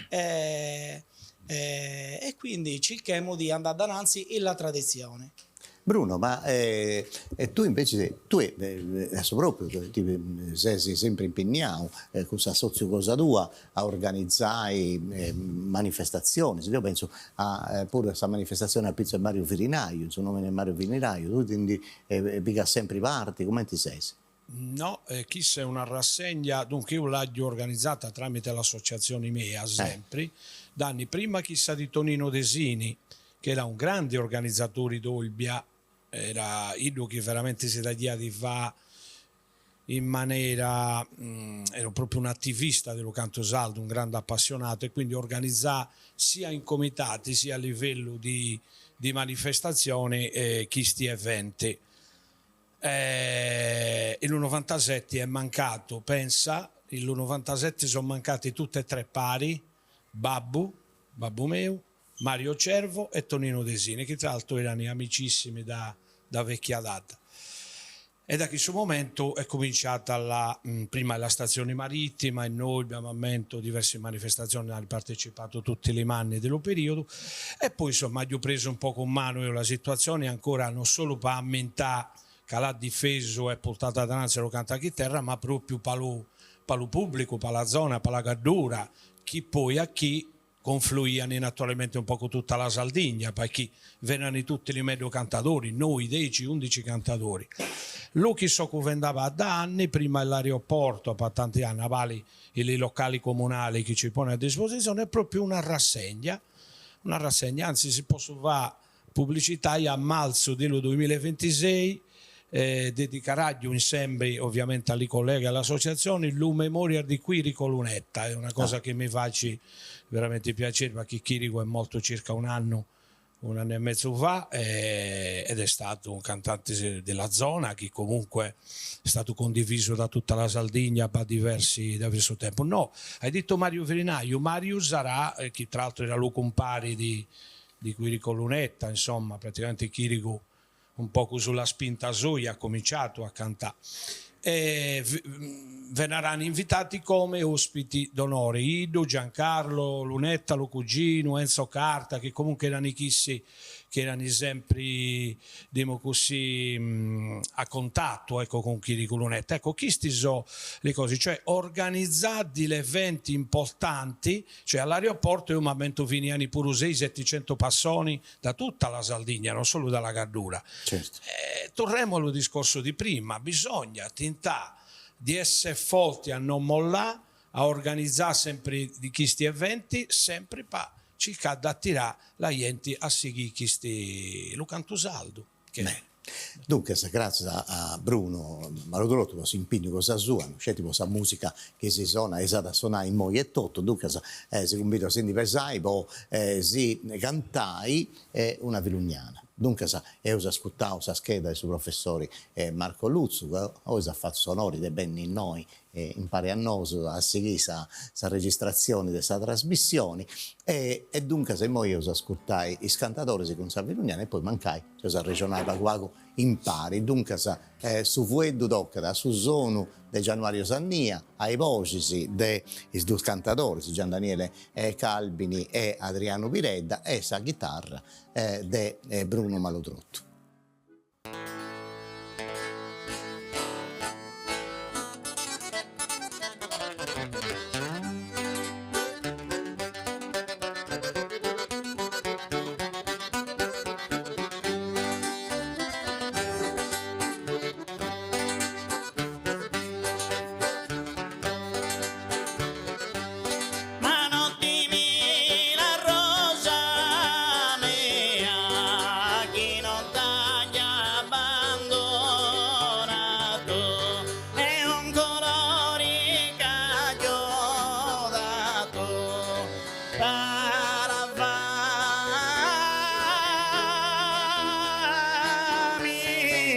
e, e, e quindi cerchiamo di andare avanti in la tradizione. Bruno, ma eh, tu invece, tu eh, adesso proprio ti, sei sempre impegnato eh, con Socio Cosa Tua a organizzare eh, manifestazioni. Io penso a, eh, pure a questa manifestazione a Pizzo e Mario Firinaio, il suo nome è Mario Firinaio, tu quindi eh, sempre parti, come ti sei? No, eh, chissa è una rassegna, dunque io l'ho organizzata tramite l'associazione mia, sempre, eh. da anni prima chissà di Tonino Desini, che era un grande organizzatore d'Olbia, era quello che veramente si dà di fa in maniera, mh, mm, era proprio un attivista dello canto saldo, un grande appassionato e quindi organizzava sia in comitati sia a livello di, di manifestazioni eh, questi eventi. Eh, il 97 è mancato, pensa, il 97 sono mancati tutte e tre pari, Babbu, Babbu meu, Mario Cervo e Tonino Desini, che tra l'altro erano amicissimi da, da vecchia data. E da questo momento è cominciata la, prima la stazione marittima e noi abbiamo ammento diverse manifestazioni, hanno partecipato tutti le anni dello periodo e poi insomma ho preso un po' con mano io la situazione ancora non solo per ammentare che l'ha difeso e portato avanti lo canta chitarra, ma proprio per lo, per lo pubblico, per la zona, per la gaddura, chi poi a chi confluiano naturalmente un po' con tutta la Sardegna, perché vennero tutti i meglio cantatori, noi 10, 11 cantatori. Lui che so che vendava da anni, prima l'aeroporto, per tanti anni, a i locali comunali che ci pone a disposizione, è proprio una rassegna, Una rassegna, anzi si possu fai publicitai a marzu de lu duemillaevintisei dedicaràgiu insembri ovviamenti a li colleghi e all'associazioni lu Memorial di Quirico Lunetta, est una cosa chi mi faci veramenti piaceri perché Chirico est mortu circa un'annu un'annu e mezzu fa ed è stato un cantante della zona chi comunque è stato condiviso da tutta la Sardigna pa diversi diversu tempu. No, hai detto Mariu Firinaiu, Mariu sarà, chi tra l'altro era lu cumpari di di Quirico Lunetta, insomma, praticamente Chiricu un pocu sulla spinta sua at cominciatu a cantà e venarani invitati come ospiti d'onore iddu, Giancarlo Lunetta, lu cuginu, Enzo Carta, chi comunque erani chissi chi erani sempri, dimu cussì, a contattu, ecco, cun Chiricu Lunetta. Ecco, chisti so li cosi, cioè organizzà di l'eventi importanti, cioè all'aeroporto eo m'ammento finiani puru sei setticentu passoni da tutta la Sardigna, non solu da la Gaddura. Certo. E torremu a lu discorsu di prima, bisogna tintà di esse forti a non mollà, a organizzà sempri di chisti eventi, sempri pa circà d'attirà la jenti a sighì chisti lu cantu sardu, che Bene. Duncas, gràtzias a Bruno Maludrottu po s'impignu cosa sua, no sceti po sa musica chi si sonat e s'at a sonai immoi etotu, duncas si cumbidu a si ndi pesai po si cantai una filugnana. Duncas eus ascurtau sa scheda de su professori Marco Lutzu, ca oi s'at fatu s'onori de benni innoi impari a nosu a sighì sa registratzioni de sa trasmissioni e duncas immoi eus a ascurtai is cantadoris cun sa filugnana e poi mancai eus a arrexonai pagu pagu impari. Duncas su fueddu tocat a su sonu de Gianuario Sannia, a is boxis de is duus cantadoris Gian Daniele Calbini e Adrianu Piredda e sa chitarra de Bruno Maludrottu. Ma no timi la rosa mia chi non t'aia abbandonato è un colore ch'aio dato per la famiglia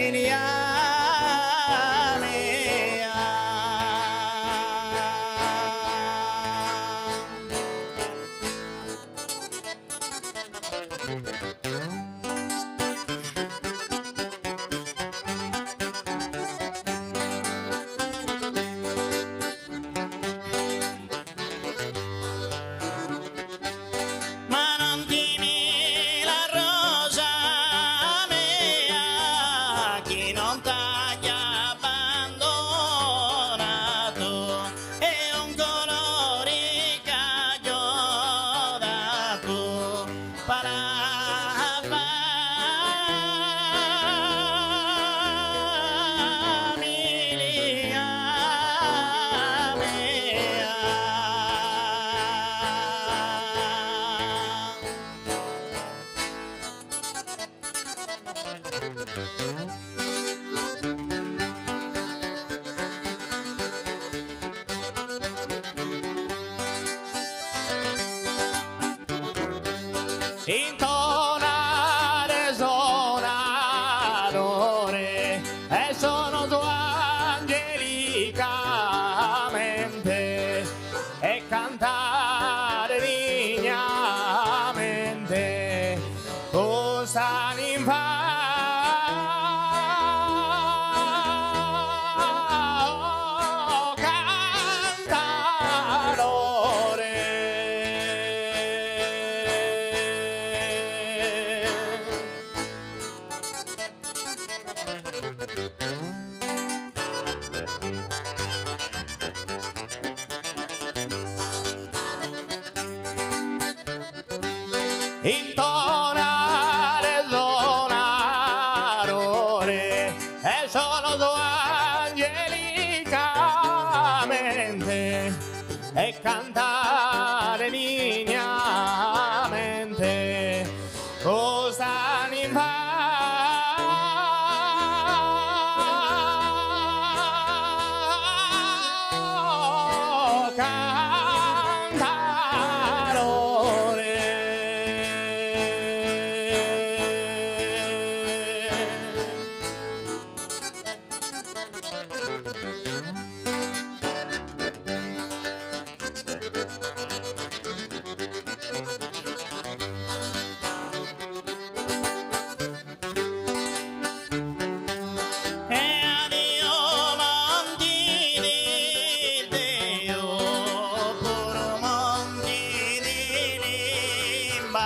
mia. Ma non timi la rosa mia chi non t'aia abbandonato è un colore ch'aio dato per la famiglia mia. Intonare sonadore e sono su angelicamente e cantare dignamente custa ninfa oh, cantadore. Intonare sonadore e sono su angelicamente e cantare dignamente.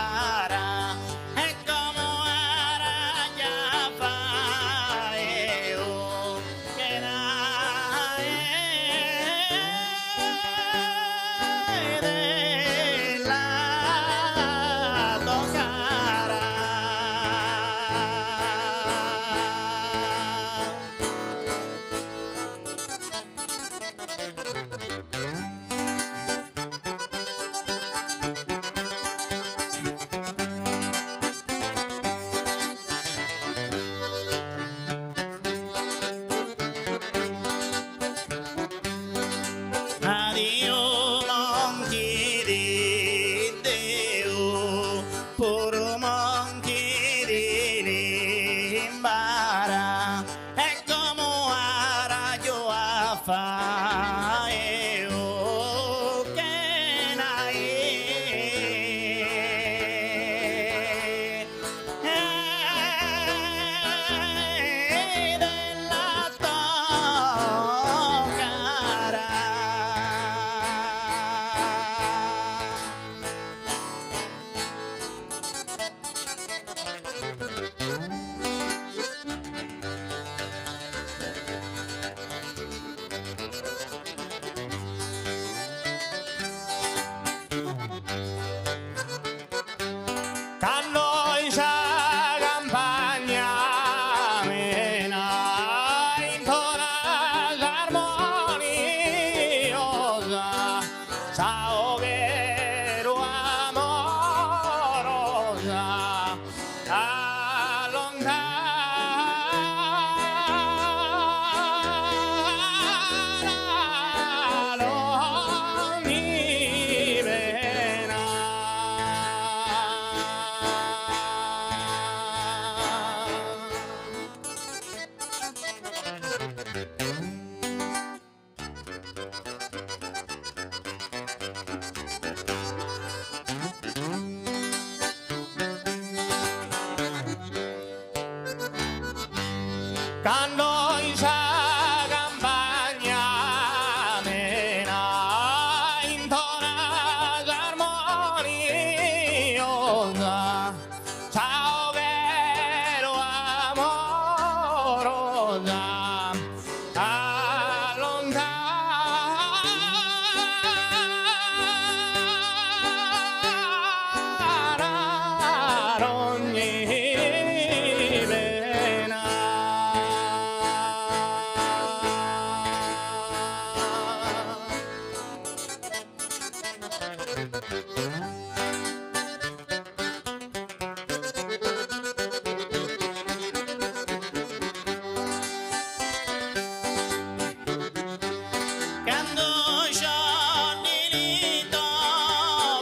Limbara e como ara già faeu chena de la tocara. Adiu Monti di Deu, puru Monti di Limbara. E como ara a faeu chena de la tocara. Cando in sa campagna amena intonat s'armoniosa sa 'oghe tua amorosa Allontana ogni pena. Cando in sa campagna amena intonat s'armoniosa sa 'oghe tua amorosa Allontana ogni pena. Cando Johnnyto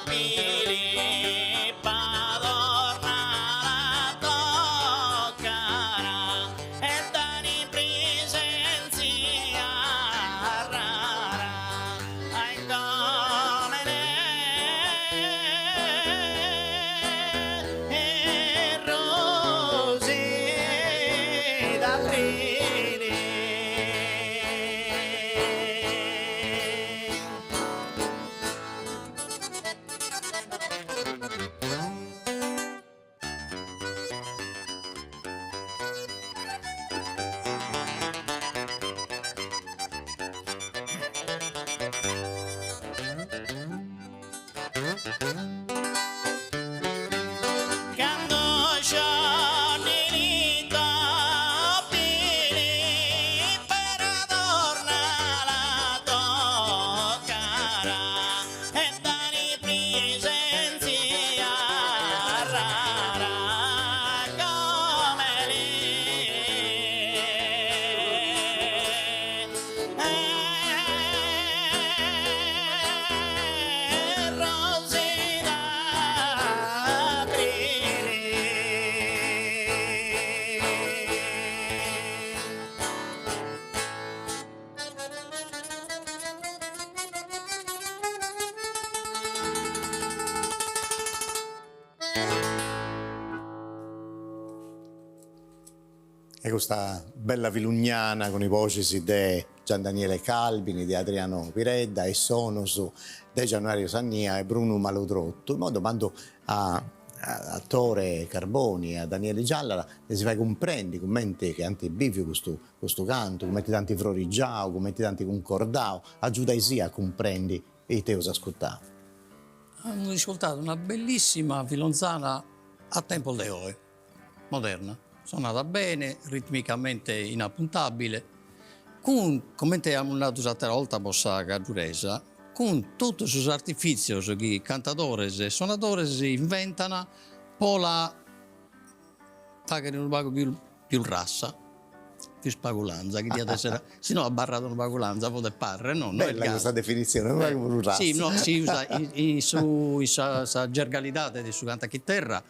Pili p'adornare a tocara e dani presenzia rara ai come le rose d'aprile. Cando Johnnyto Pili per adornare la tocara e dani presenzia rara come le rose d'aprile. E custa bella filugnana cun is boxis de Gian Daniele Calbini, de Adriano Piredda e sonos de Gianuario Sannia e Brunu Maludrottu. Imoi domandu a. a Tore Carboni e a Daniele Giallara de si fai cumprendi cumenti chi ant biviu custu custu cantu, cumenti dd'ant frorigiau, cumenti dd'ant cuncordau, agiudaisì a cumprendi ite eus ascurtau. Amus iscurtadu una bellissima filonzana a tempos de oe, moderna, sonada bene, ritmicamente inapuntabile, cun, comente amus nadu s'atera 'olta pro sa gadduresa, cun totu sos artifitzios chi cantadores e sonadores inventan po la fagher unu pagu pius pius rassa, pius pagu lanza, chi diat esser, si no abarrat unu pagu lanza podet parrer, no, no est Bella custa definitzione, unu pagu prus rassa. Si, no, si usa in in su in sa sa gergalidade de su cantu a chiterra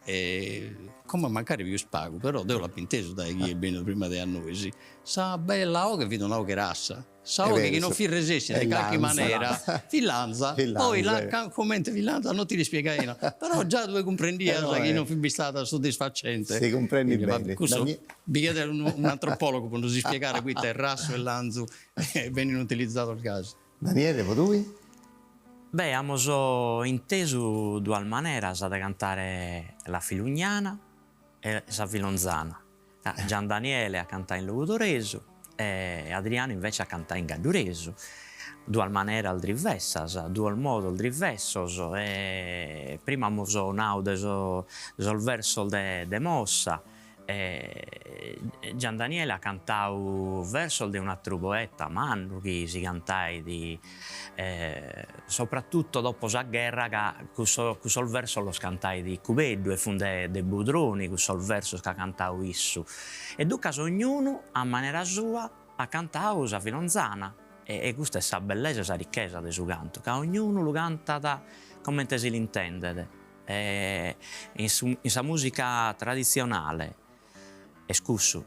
E como mancari pius pagu, però deo l'apo intesu dae chie est bennidu prima de a nois, sa bella 'oghe fit una 'oghe rassa, sa 'oghe chi non fit resessida in calchi manera, fit lanza, poi la comente fit lanza non ti l'ispiegaian, però già tue cumprendias chi non fit bistada soddisfacente. Si cumprendit bene. Cussu bi cheret un'antropologu pro nos ispiegare poite rassu e lanzu benin utilizzados gasi. Daniele, po tui? Beh, amus intesu duas maneras de cantare la filugnana e sa filonzana. Gian Daniele at cantau in logudoresu e Adriano invece at cantau in gadduresu. Duas maneras drivessas, duos modos drivessos e prima amus nau de sos versos de Mossa E Gian Daniele at cantau versos de un'atteru poeta mannu chi si cantait soprattutto dopo sa gherra ca cussos cussos versos los cantait Cubeddu e fun de de Budroni cussos versos chi at cantau issu. E duncas ognunu a manera sua at cantau sa filonzana e custa est sa bellesa e sa ricchesa de su cantu, ca ognunu lu cantat comente si l'intendet E in su in sa musica traditzionale est cussu,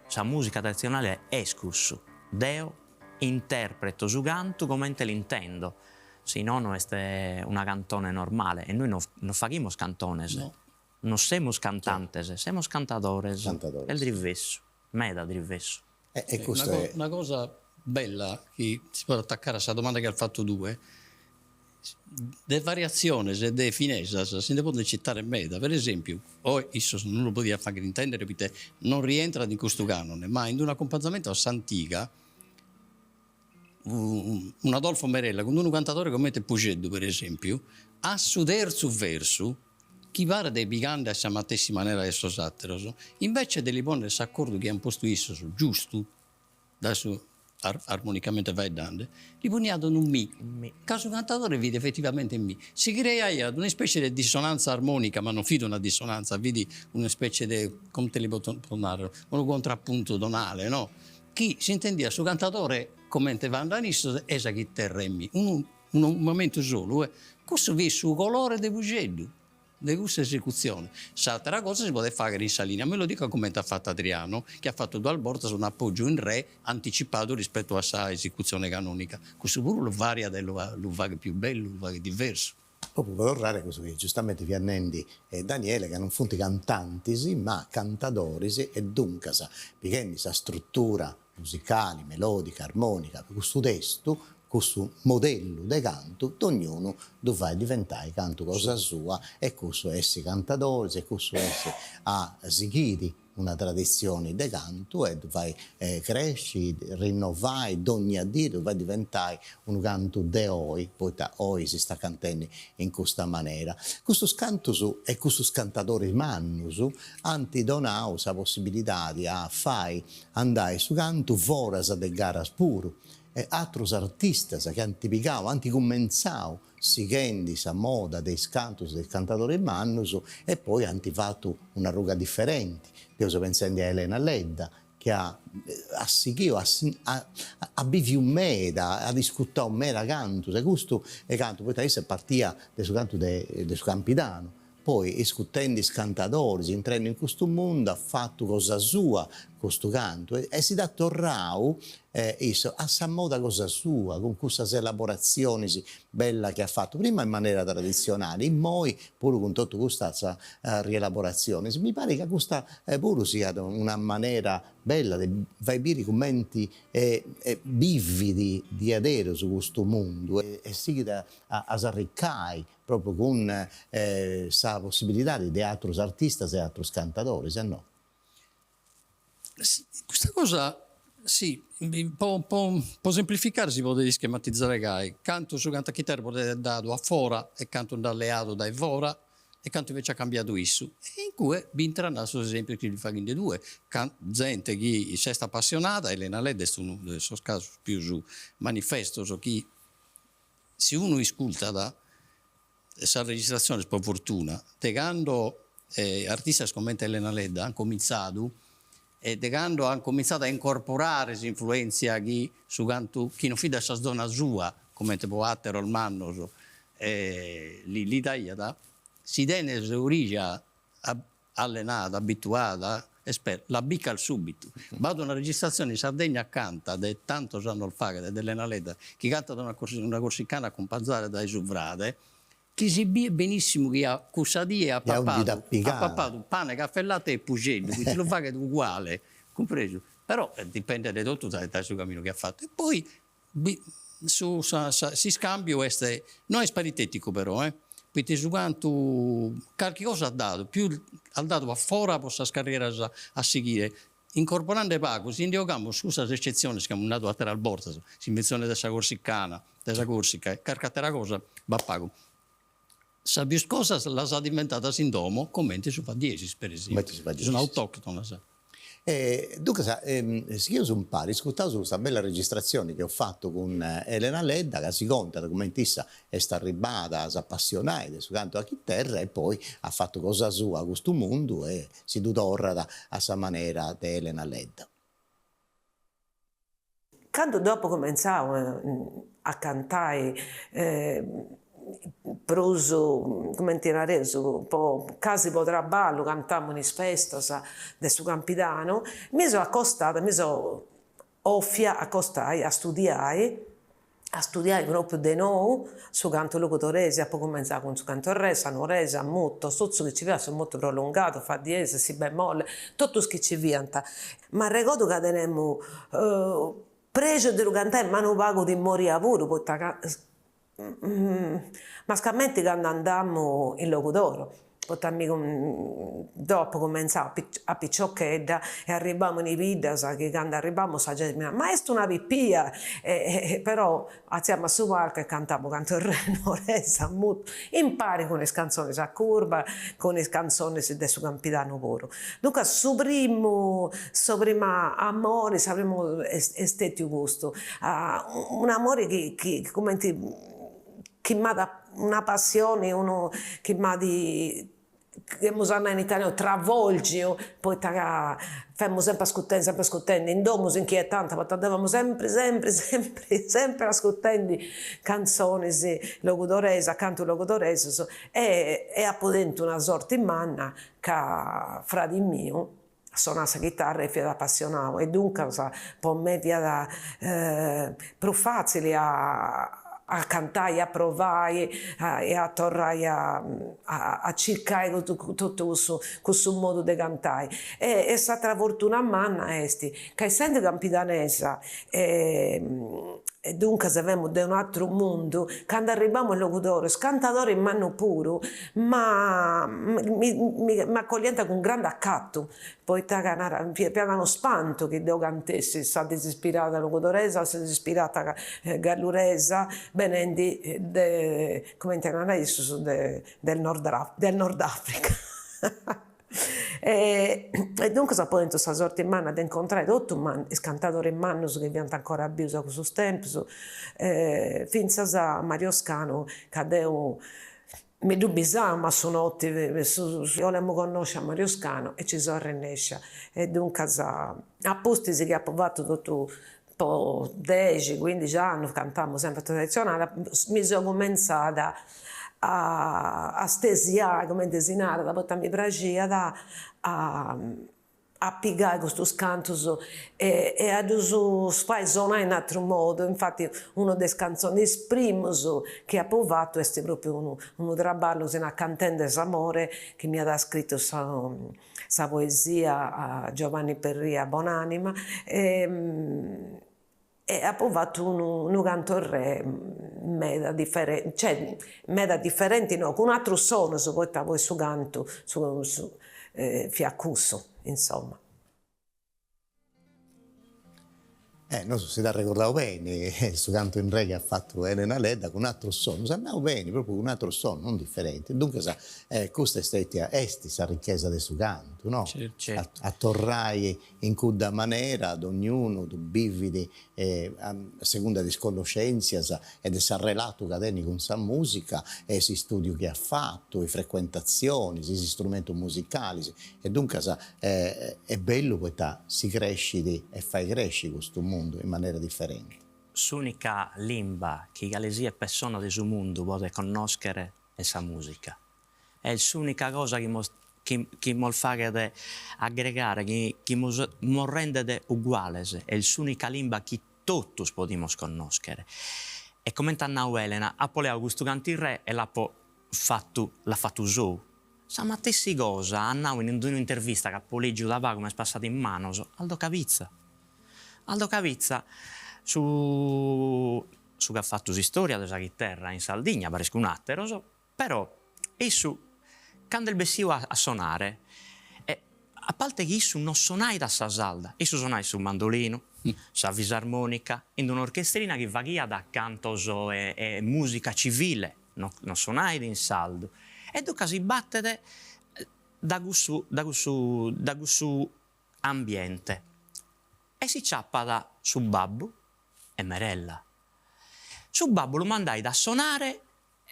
sa musica traditzionale est cussu, deo interpreto su cantu comente l'intendo, si nono est una cantone normale e nois no no faghimus cantones, no semus cantantes, semus cantadores, est drivessu, meda drivessu. E custu est. Una cosa bella chi si podet attaccare a sa domanda chi as fattu tue, de variatziones e de finesas si nde podent citare meda, per esempiu, oe issos non lu podiant fagher intendere poite non rientrat in custu canone, ma in un'acumpanzamentu a s'antiga, un'Adolfo Merella cun unu cantadore comente Puxeddu per esempiu, a su terzu versu, chi paret pigande a sa matessi manera de sos àteros, invece de li pònnere s'acordu chi ant postu issos, giustu, dae su armonicamente faeddande, li poniat unu mi, ca su cantadore fit efetivamente in mi. Si creaiat una ispecie de dissonanza armonica, ma non fit una dissonanza, fit una ispecie de, comente li poto narrer, unu contrappunto tonale, no, chi s'intendiat su cantadore comente andan issos e sa chiterra in mi, unu Unu momentu solu, e cussu fit su colore de Puxeddu, de cussa esecutzione. S'àtera cosa si podet fàghere in sa lìnia melòdica comente at fatu Adriano, chi at fatu duas bortas un'apògiu in re anticipadu rispetu a sa esecutzione canònica. Cussu puru lu vàriat e lu faghet pius bellu, lu faghet diversu. Propriu po torrare a cussu chi giustamenti fiat nendi Daniele, ca non funt cantantis ma cantadoris e duncas pighendi sa struttura musicali, melodica, armonica, custu testu, custu modellu de cantu, dognunu ddu fait diventai cantu cosa sua e cussu essi cantadoris e cussu essi a sighiri una traditzioni de cantu e ddu fai cresci, rinnovai dogna dì, ddu fai diventai unu cantu de oi, poita oi si sta cantendi in custa manera. Custus cantus e custus cantadoris mannus ant donau sa possibilidadi a fai andai su cantu foras de garas puru e atrus artistas chi ant pigau, ant cumentzau sighendi sa moda de is cantus de is cantadoris mannus e poi ant fatu una ruga diferenti, deu seu pentzendi a Elena Ledda chi at sighiu, at biviu meda, at iscurtau meda cantus e custu e cantu, poita issa est partia de su cantu de su Campidanu, poi iscurtendi is cantadoris, intrendi in custu mundu at fatu cosa sua custu cantu e si dd'at torrau. Issu, a sa moda cosa sua, cun cussas elaboratzionis bella chi at fatu, prima in manera traditzionali, immoi puru cun totu custas rielaboratzionis. Mi parit ca custa puru siat una manera bella de fai biri cumenti bivit diaderus custu mundu e sighit a s'arricai propriu cun sa possibilidadi de atrus artistas e atrus cantadoris, a no? Custa cosa, si, po po semplificare si podet ischematizare gai, cantu su cantu a chiterra podet dadu a fora e cantu nd'at leadu dae fora e cantu invece at cambiadu issu. E in cue b'intran sos esempios chi fis faghende tue, ca zente chi s'est appassionada, Elena Ledda est unu de sos casos pius manifestos chi si unu iscultat sas registratziones pro fortuna de cando artistas comente Elena Ledda an comintzadu e de cando an comintzadu a incorporare s'influentzia chi su cantu chi non fit de sa zona sua comente pro ateros mannos li li daiat si tenes orija allenada, abituada, esperta, la bicas subitu. B'at una registratzione in Sardegna Canta de tantos annos faghet de Elena Ledda chi cantat una una corsicana acumpanzada dae su frade, chi si biet benissimu chi a cussa die at papadu at papadu pane, caffè latte e puxeddu, chi ti lu faghet uguale, cumpresu? Però dipendet de totu dae su caminu chi at fatu. E poi bi su sa sa s'iscambiu est no est pariteticu però eh, poite su cantu carchi cosa at dadu, pius at dadu a fora pro sas carrieras a sighire, incorporande pagu si nde 'ogamus cussas eccetziones chi amus nadu ateras bortas, s'inventzione de sa corsicana, de sa Corsica e carchi atera cosa b'at pagu. Sas pius cosas las at inventadas in domo comente su fa diesis per esempiu, sun autoctonas. E duncas sigheus umpari, iscurtaus custa bella registratzioni chi eus fatu cun Elena Ledda ca si contat cumenti issa est arribbada a s'apassionai de su cantu a chiterra e poi at fatu cosa sua custu mundu e si ddu torrat a sa manera de Elena Ledda. Candu deu apu cumentzau a cantai prus, cumenti nareus, po casi po traballu, cantamu in is festas de su Campidanu, mi seu acostada, mi seu 'ofia acostai a studiai, a studiai propriu de nou su cantu logudoresu, apu cumentzau cun su cantu a re, sa nuoresa, a mutos, totu su chi nci fiat, su mutu prolungadu, fa diesis, si bemolle, totus chi nci fiant. M'arregodu ca tenemu prexu de ddu cantai ma unu pagu timoria puru, poita ca mascamenti candu andamu in Logudoro Poita mi deu apu cumentzau a piciochedda e arribamu in is biddas chi candu arribamu sa genti mi narat ma est una pipia e però artziamu a su palcu e cantamu cantu re nuoresa mutu impari cun is cantzonis a curba cun is cantzonis de su Campidanu puru. Duncas su primu su primu amori sa primu est stetiu custu un'amori chi chi cumenti chi m'at una passioni, unu chi m'at, emus a nai in italianu, travolgiu, poita ca femu sempri ascurtendi, sempri ascurtendi, in domu s'inchietant poita deu femu sempri sempri sempri sempri ascurtendi cantzonis logudoresas, cantus logudoresus e e apu tentu una sorti manna ca fradi miu sonat sa chitarra e fiat apassionau e duncas po mei fiat prus fatzili a a cantai, a provai e a torrai a a circai totu cussu cussu modu de cantai. E s'atera fortuna manna est ca essendi campidanesa e duncas femu de un'ateru mundu, candu arribamu in Logudoro is cantadoris mannus puru ma m'acolliant cun grandu acatu, poita ca narant, fiat unu spantu chi deu cantessi sa disispirada logudoresa, sa disispirada galluresa, benendi de, cumenti narant issus, de del nord del nord Africa E duncas apu tentu sa sorti manna de incontrai totu is cantadoris mannus chi fiant ancora bius a cussus tempus, fintzas a Mario Scanu ca deu mi ddu bisamu a su noti, 'olemu connosci a Mario Scanu e ci seu arrennescia e duncas a pustis chi apu fatu totu po dexi cuindixi annus cantamu sempri traditzionali mi seu cumentzada a a stesiai cumenti si narat poita mi praxiat a. a pigai custus cantus e e a ddus fai sonai in ateru modu, infati unu de is cantzonis primus chi apu fatu est propriu unu unu traballu si narat Cantende s'amore chi m'iat scritu sa sa poesia Giovanni Perria bonanima e E apo fatu unu unu cantu in re meda diferenti, cioè meda diferenti no, cun aterus sonus, poita poi su cantu su su fiat cussu, insoma. Eh, nosu si dd'arregordaus beni, su cantu in re chi at fatu Elena Ledda cun aterus sonus, at nau beni, propriu cun aterus sonus, non diferenti, duncas custa est stetia, est sa richesa de su cantu, no? Certu. A torrai In cudda manera dognunu ddu bivit a segunda de is connoschèntzias e de s'arrelatu ca tenit cun sa mùsica e s'istùdiu chi at fatu, is frecuentatzionis, is istrumentus musicalis e duncas est bellu poita si crescit e fait cresci custu mundu in manera diferenti. S'ùnica limba chi calesiat pessona de su mundu podet connòschere est sa mùsica. Est s'ùnica cosa chi mos chi chi mos faghet aggregare, chi chi mos mos rendet uguales, est s'ùnica limba chi totus podimus connòschere. E comente at nau Elena, apo leau custu cantu in re e l'apo fatu l'at fatu sou. Sa matessi cosa at nau in un'intervista chi apo lègiu da pagu, m'est passada in manos, Aldo Cabitza. Aldo Cabitza su su chi at fatu s'istòria de sa chiterra in Sardigna, paris cun àteros, Però issu cando est bessiu a sonare, e a parte chi issu non sonait a sa sarda, issu sonait su mandolinu, sa fisarmonica, in d'un'orchestrina chi faghiat cantos e musica civile, no non sonait in sardu, e duncas si batet da cussu da cussu da cussu ambiente e si ciapat su babbu e Merella. Su babbu lu mandait a sonare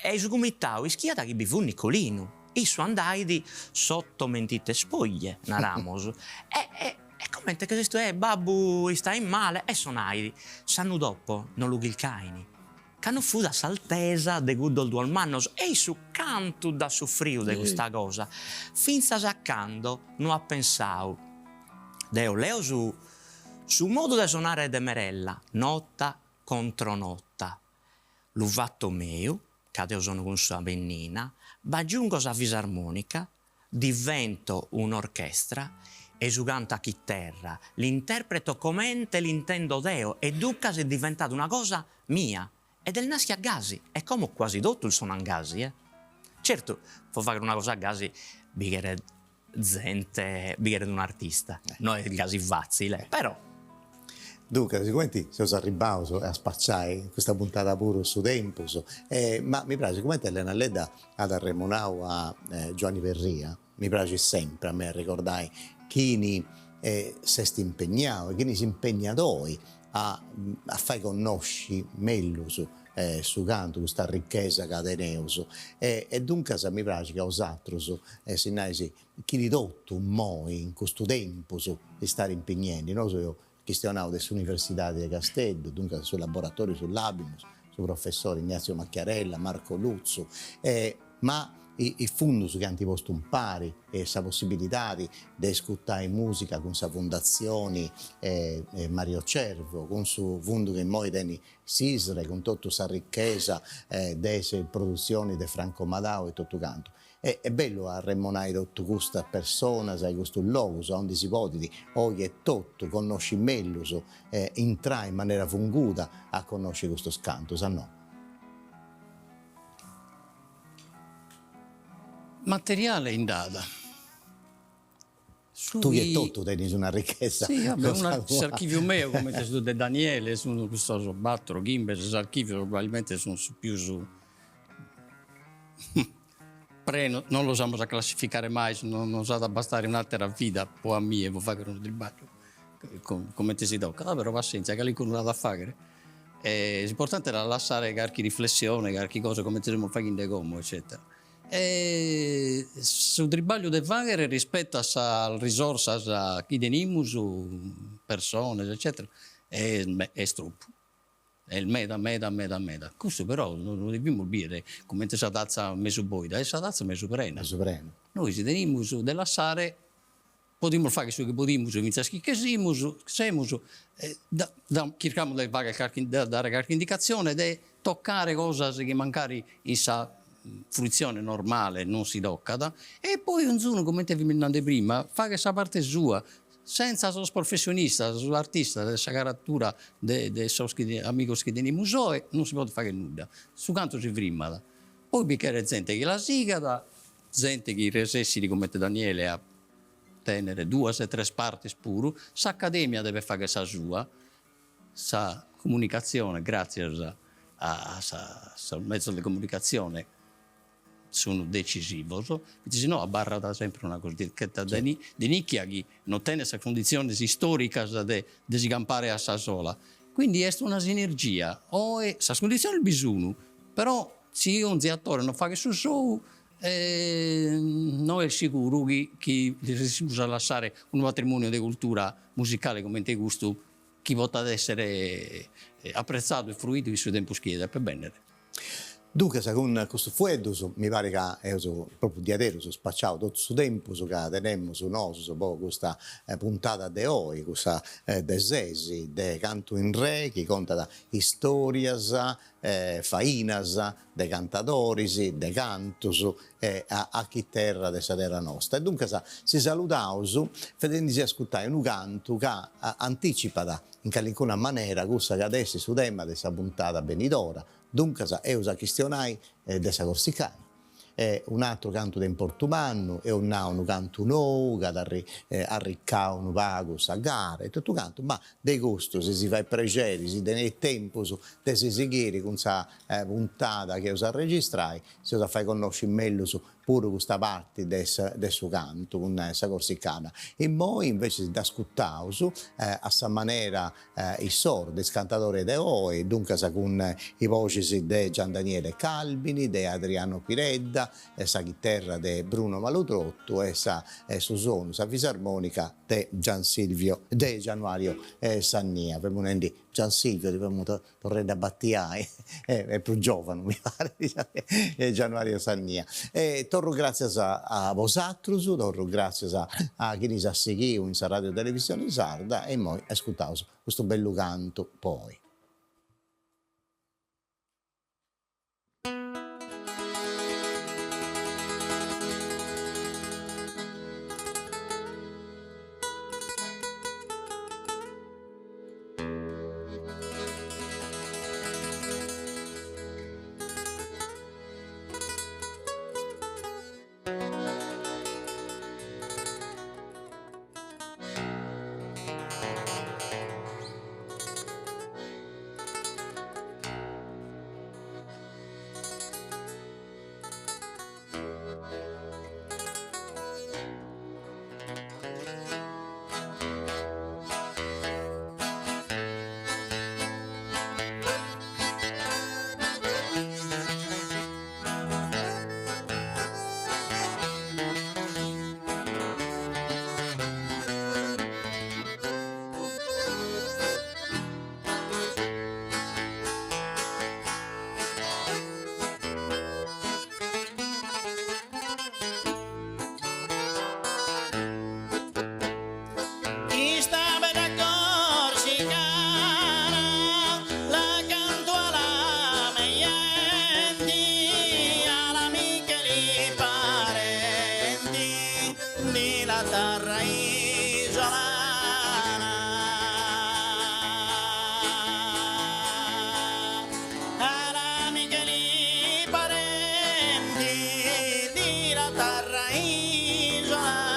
E su cumitau ischiat chi bi fut Nicolinu, issu andait sotto mentite spoglie, naramos, e e e comente che sestu eh babbu istait male e sonait, s'annu dopo non lu chircain, ca non fut a s'altesa de cuddos duos mannos e issu cantu nd'at sufriu de custa cosa, fintzas a cando no at pensau, deo leo su su modu de sonare de Merella, nota contro nota, Lu fatto meu, ca deo sono cun sa pennina, b'aggiungo sa fisarmonica, divento un'orchestra e su cantu a chiterra l'interpreto comente l'intendo deo e duncas est diventada una cosa mia ed est naschia gasi e como quasi totus sonan gasi eh. Certu, pro fagher una cosa gasi bi cheret zente, bi cheret un'artista, no est gasi fatzile, però. Duncas, sigumenti seus arribbaus a spaciai custa puntada puru su tempus, ma mi praxit cumenti Elena Ledda at arremonau a Giuanni Perria, mi praxit sempri a mei arregordai chini s'est impegnau e chini s'impegnat oi a a fai connosci mellus su cantu, custa richesa ca teneus e e duncas mi praxit ca 'osatrus si nais chini totu immoi in custu tempus istat impignendi, nosu eus chistionau de s'Universidadi de Casteddu, duncas su laboratoriu su Labimus, su professori Ignazio Macchiarella, Marco Lutzu e ma is fundus chi ant postu impari e sa possibilidadi de iscutai musica cun sa Fundatzioni Mario Cervo, cun su fundu chi immoi tenit s'ISRE, cun totu sa richesa de is produtzionis de Franco Madau e totu cantu. Est bellu a arremonai totu custas personas e custus logus aundi si podit oi e totu connosci mellus e intrai in manera funguda a connosci custus cantus, a no? Materiale nd'at. Su Tui etotu tenis una richesa. Sì, vabbè, una, s'archiviu meu, comente su de Daniele, sun custos battoro, chimbe, ses archivios probabilmente sun su pius prenu, non los amus a classificare mai, non nos at a bastare un'atera vida po a mie po fagher unu tribagliu comente si tocat, però passentzia, calicunu l'at a fagher E s'importante est a lassare carchi riflessione, carchi cosa comente semus faghende como eccetera. E su tribagliu de faghere rispetto a sas risorsas chi tenimus, persones eccetera, est tropu, est meda meda meda meda. Custu però non lu devimus biere comente sa tazza mesu boida, est sa tazza mesu prena. Mesu prena. Nois tenimus de lassare. Podimus fagher su chi podimus fintzas chi che simus, semus, da da chircamus de fagher carchi de dare carchi indicatzione, de toccare cosas chi mancari in sa fruitzione normale non si tocat, e poi onzunu, comente fimus nande prima, faghet sa parte sua, sentza sos professionistas, sos artistas de sa caratura de de sos chi amigos chi tenimus oe, non si podet fagher nudda, su cantu si frimmat, poi bi cheret zente chi la sigat, Zente chi resessit comente Daniele a tènnere duas e tres partes puru, s'acadèmia devet fàghere sa sua, sa comunicatzione gràtzias a sos mezos de comunicatzione sun decisivos, poita si no abarrat sempre una cosighedda de nicchia chi non tenet sas cunditziones istòricas de si campare a sa sola. Quindi est una sinergia, oe sas cunditziones bi sun, però Si onzi atore non faghet su sou, no est siguru chi chi resessimus a lassare unu patrimoniu de cultura musicale comente custu chi potat essere apretzadu e fruidu in su tempus chi depet bennere. Duncas cun custus fueddus mi parit ca eus propriu diaderus spaciau totu su tempus ca tenemus nosus po custa puntada de oi, cussa de ses de Cantu in Re chi contat istorias fainas de cantadoris, de cantus e a chiterra de sa terra nosta. E duncas si saludaus fedendisi ascurtai unu cantu ca anticipat in calincuna manera cussa ca at essi su tema de sa puntada benidora, duncas eus a chistionai de sa Corsicana. E un'atru cantu de importu mannu, eus nau unu cantu nou ca at arriccau unu pagu sa gara e totu cantu, ma de custu si si fait prexeri, si teneis tempus de si sighiri cun sa puntada chi eus a registrai, si eus a fai connosci mellus puru custa parti de de su cantu cun sa corsicana. Immoi invecias dd'ascutaus a sa manera issoru, de is cantadoris de oi, duncas cun is boxis de Gian Daniele Calbini, de Adriano Piredda, sa chiterra de Bruno Malutrottu e sa su sonu, sa fisarmonica de Gian Silvio, de Gianuario Sannia. Femu nendi Gian Silvio, ti femu torrendi a batiai, est prus giovanu mi parit, Gianuario Sannia. E torru gratzias a bosatrus, torru gratzias a chini s'at sighiu in sa Radio Televisioni Sarda e immoi ascurtaus custu bellu cantu po oi. Ista bella corsicana la canto a la me jenti, a l'amiche e li parenti di la terra isolana. A l'amiche e li parenti di la terra isolana.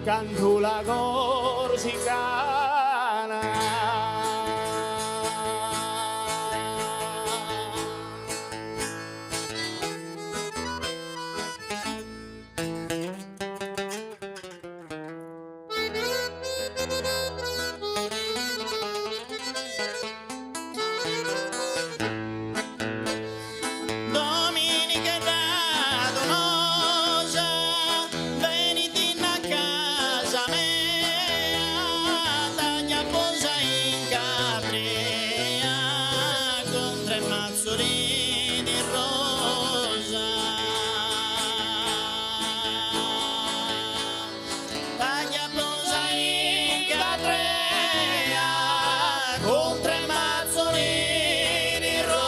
Si cantu la corsicana. Dominichedda donosa, venitinde a casa mea, taglia posa in cadrea, cun tre mazzoli di rosa. Taglia posa in cadrea, cun tre mazzoli di rosa.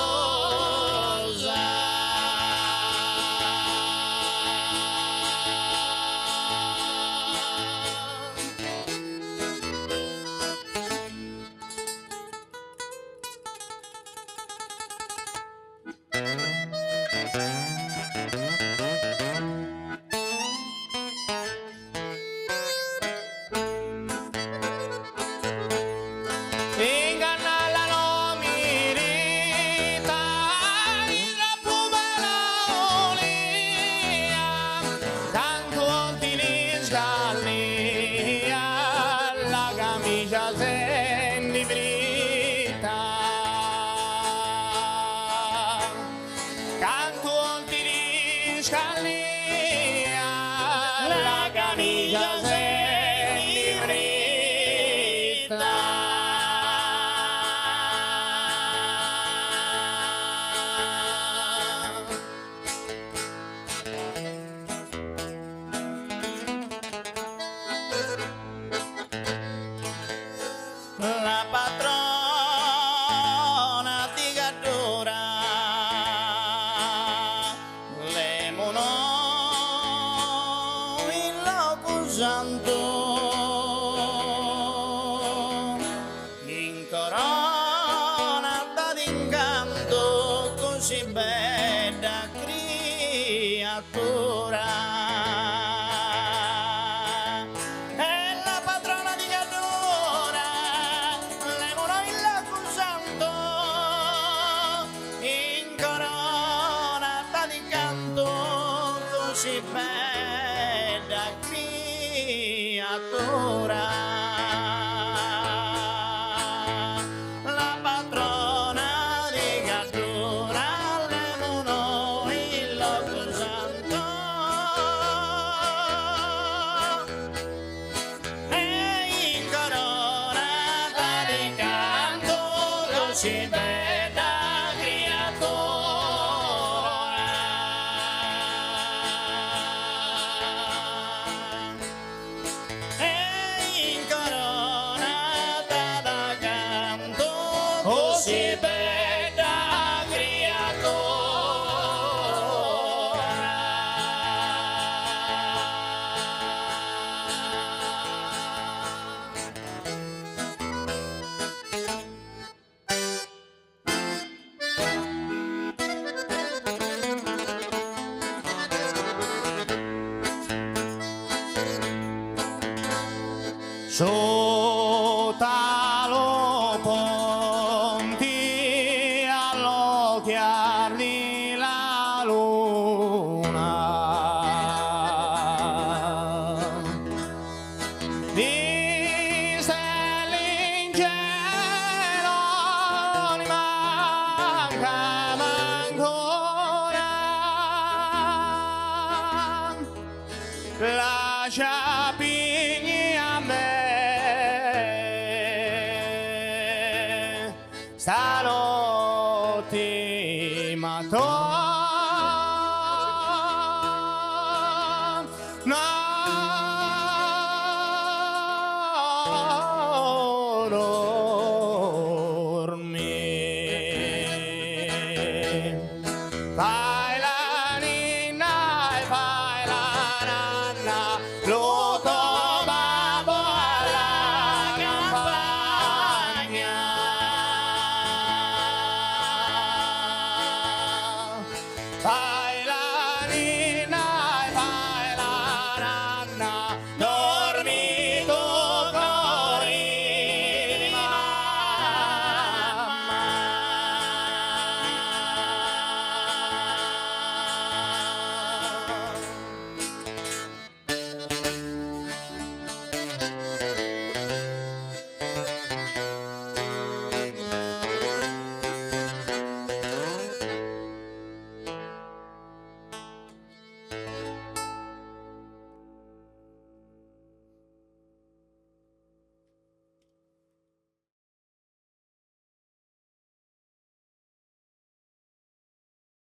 Inganna la nomirita, la pubera olia, tanto antilisgallia, la camicia sennibrita. Canto antilisgallia, la camicia sennibrita. La patrona di Gaddura, le monò in loco santo, in corona d'incanto, così bella creatura. È la patrona di Gaddura, le monò in loco santo, in corona d'incanto, così bella creatura. La patrona di Gaddura, le monò in loco santo. E in corona d'incanto, così bella creatura. E in corona d'incanto, così bella creatura. Sotto lo ponti allo chiar di la luna. Di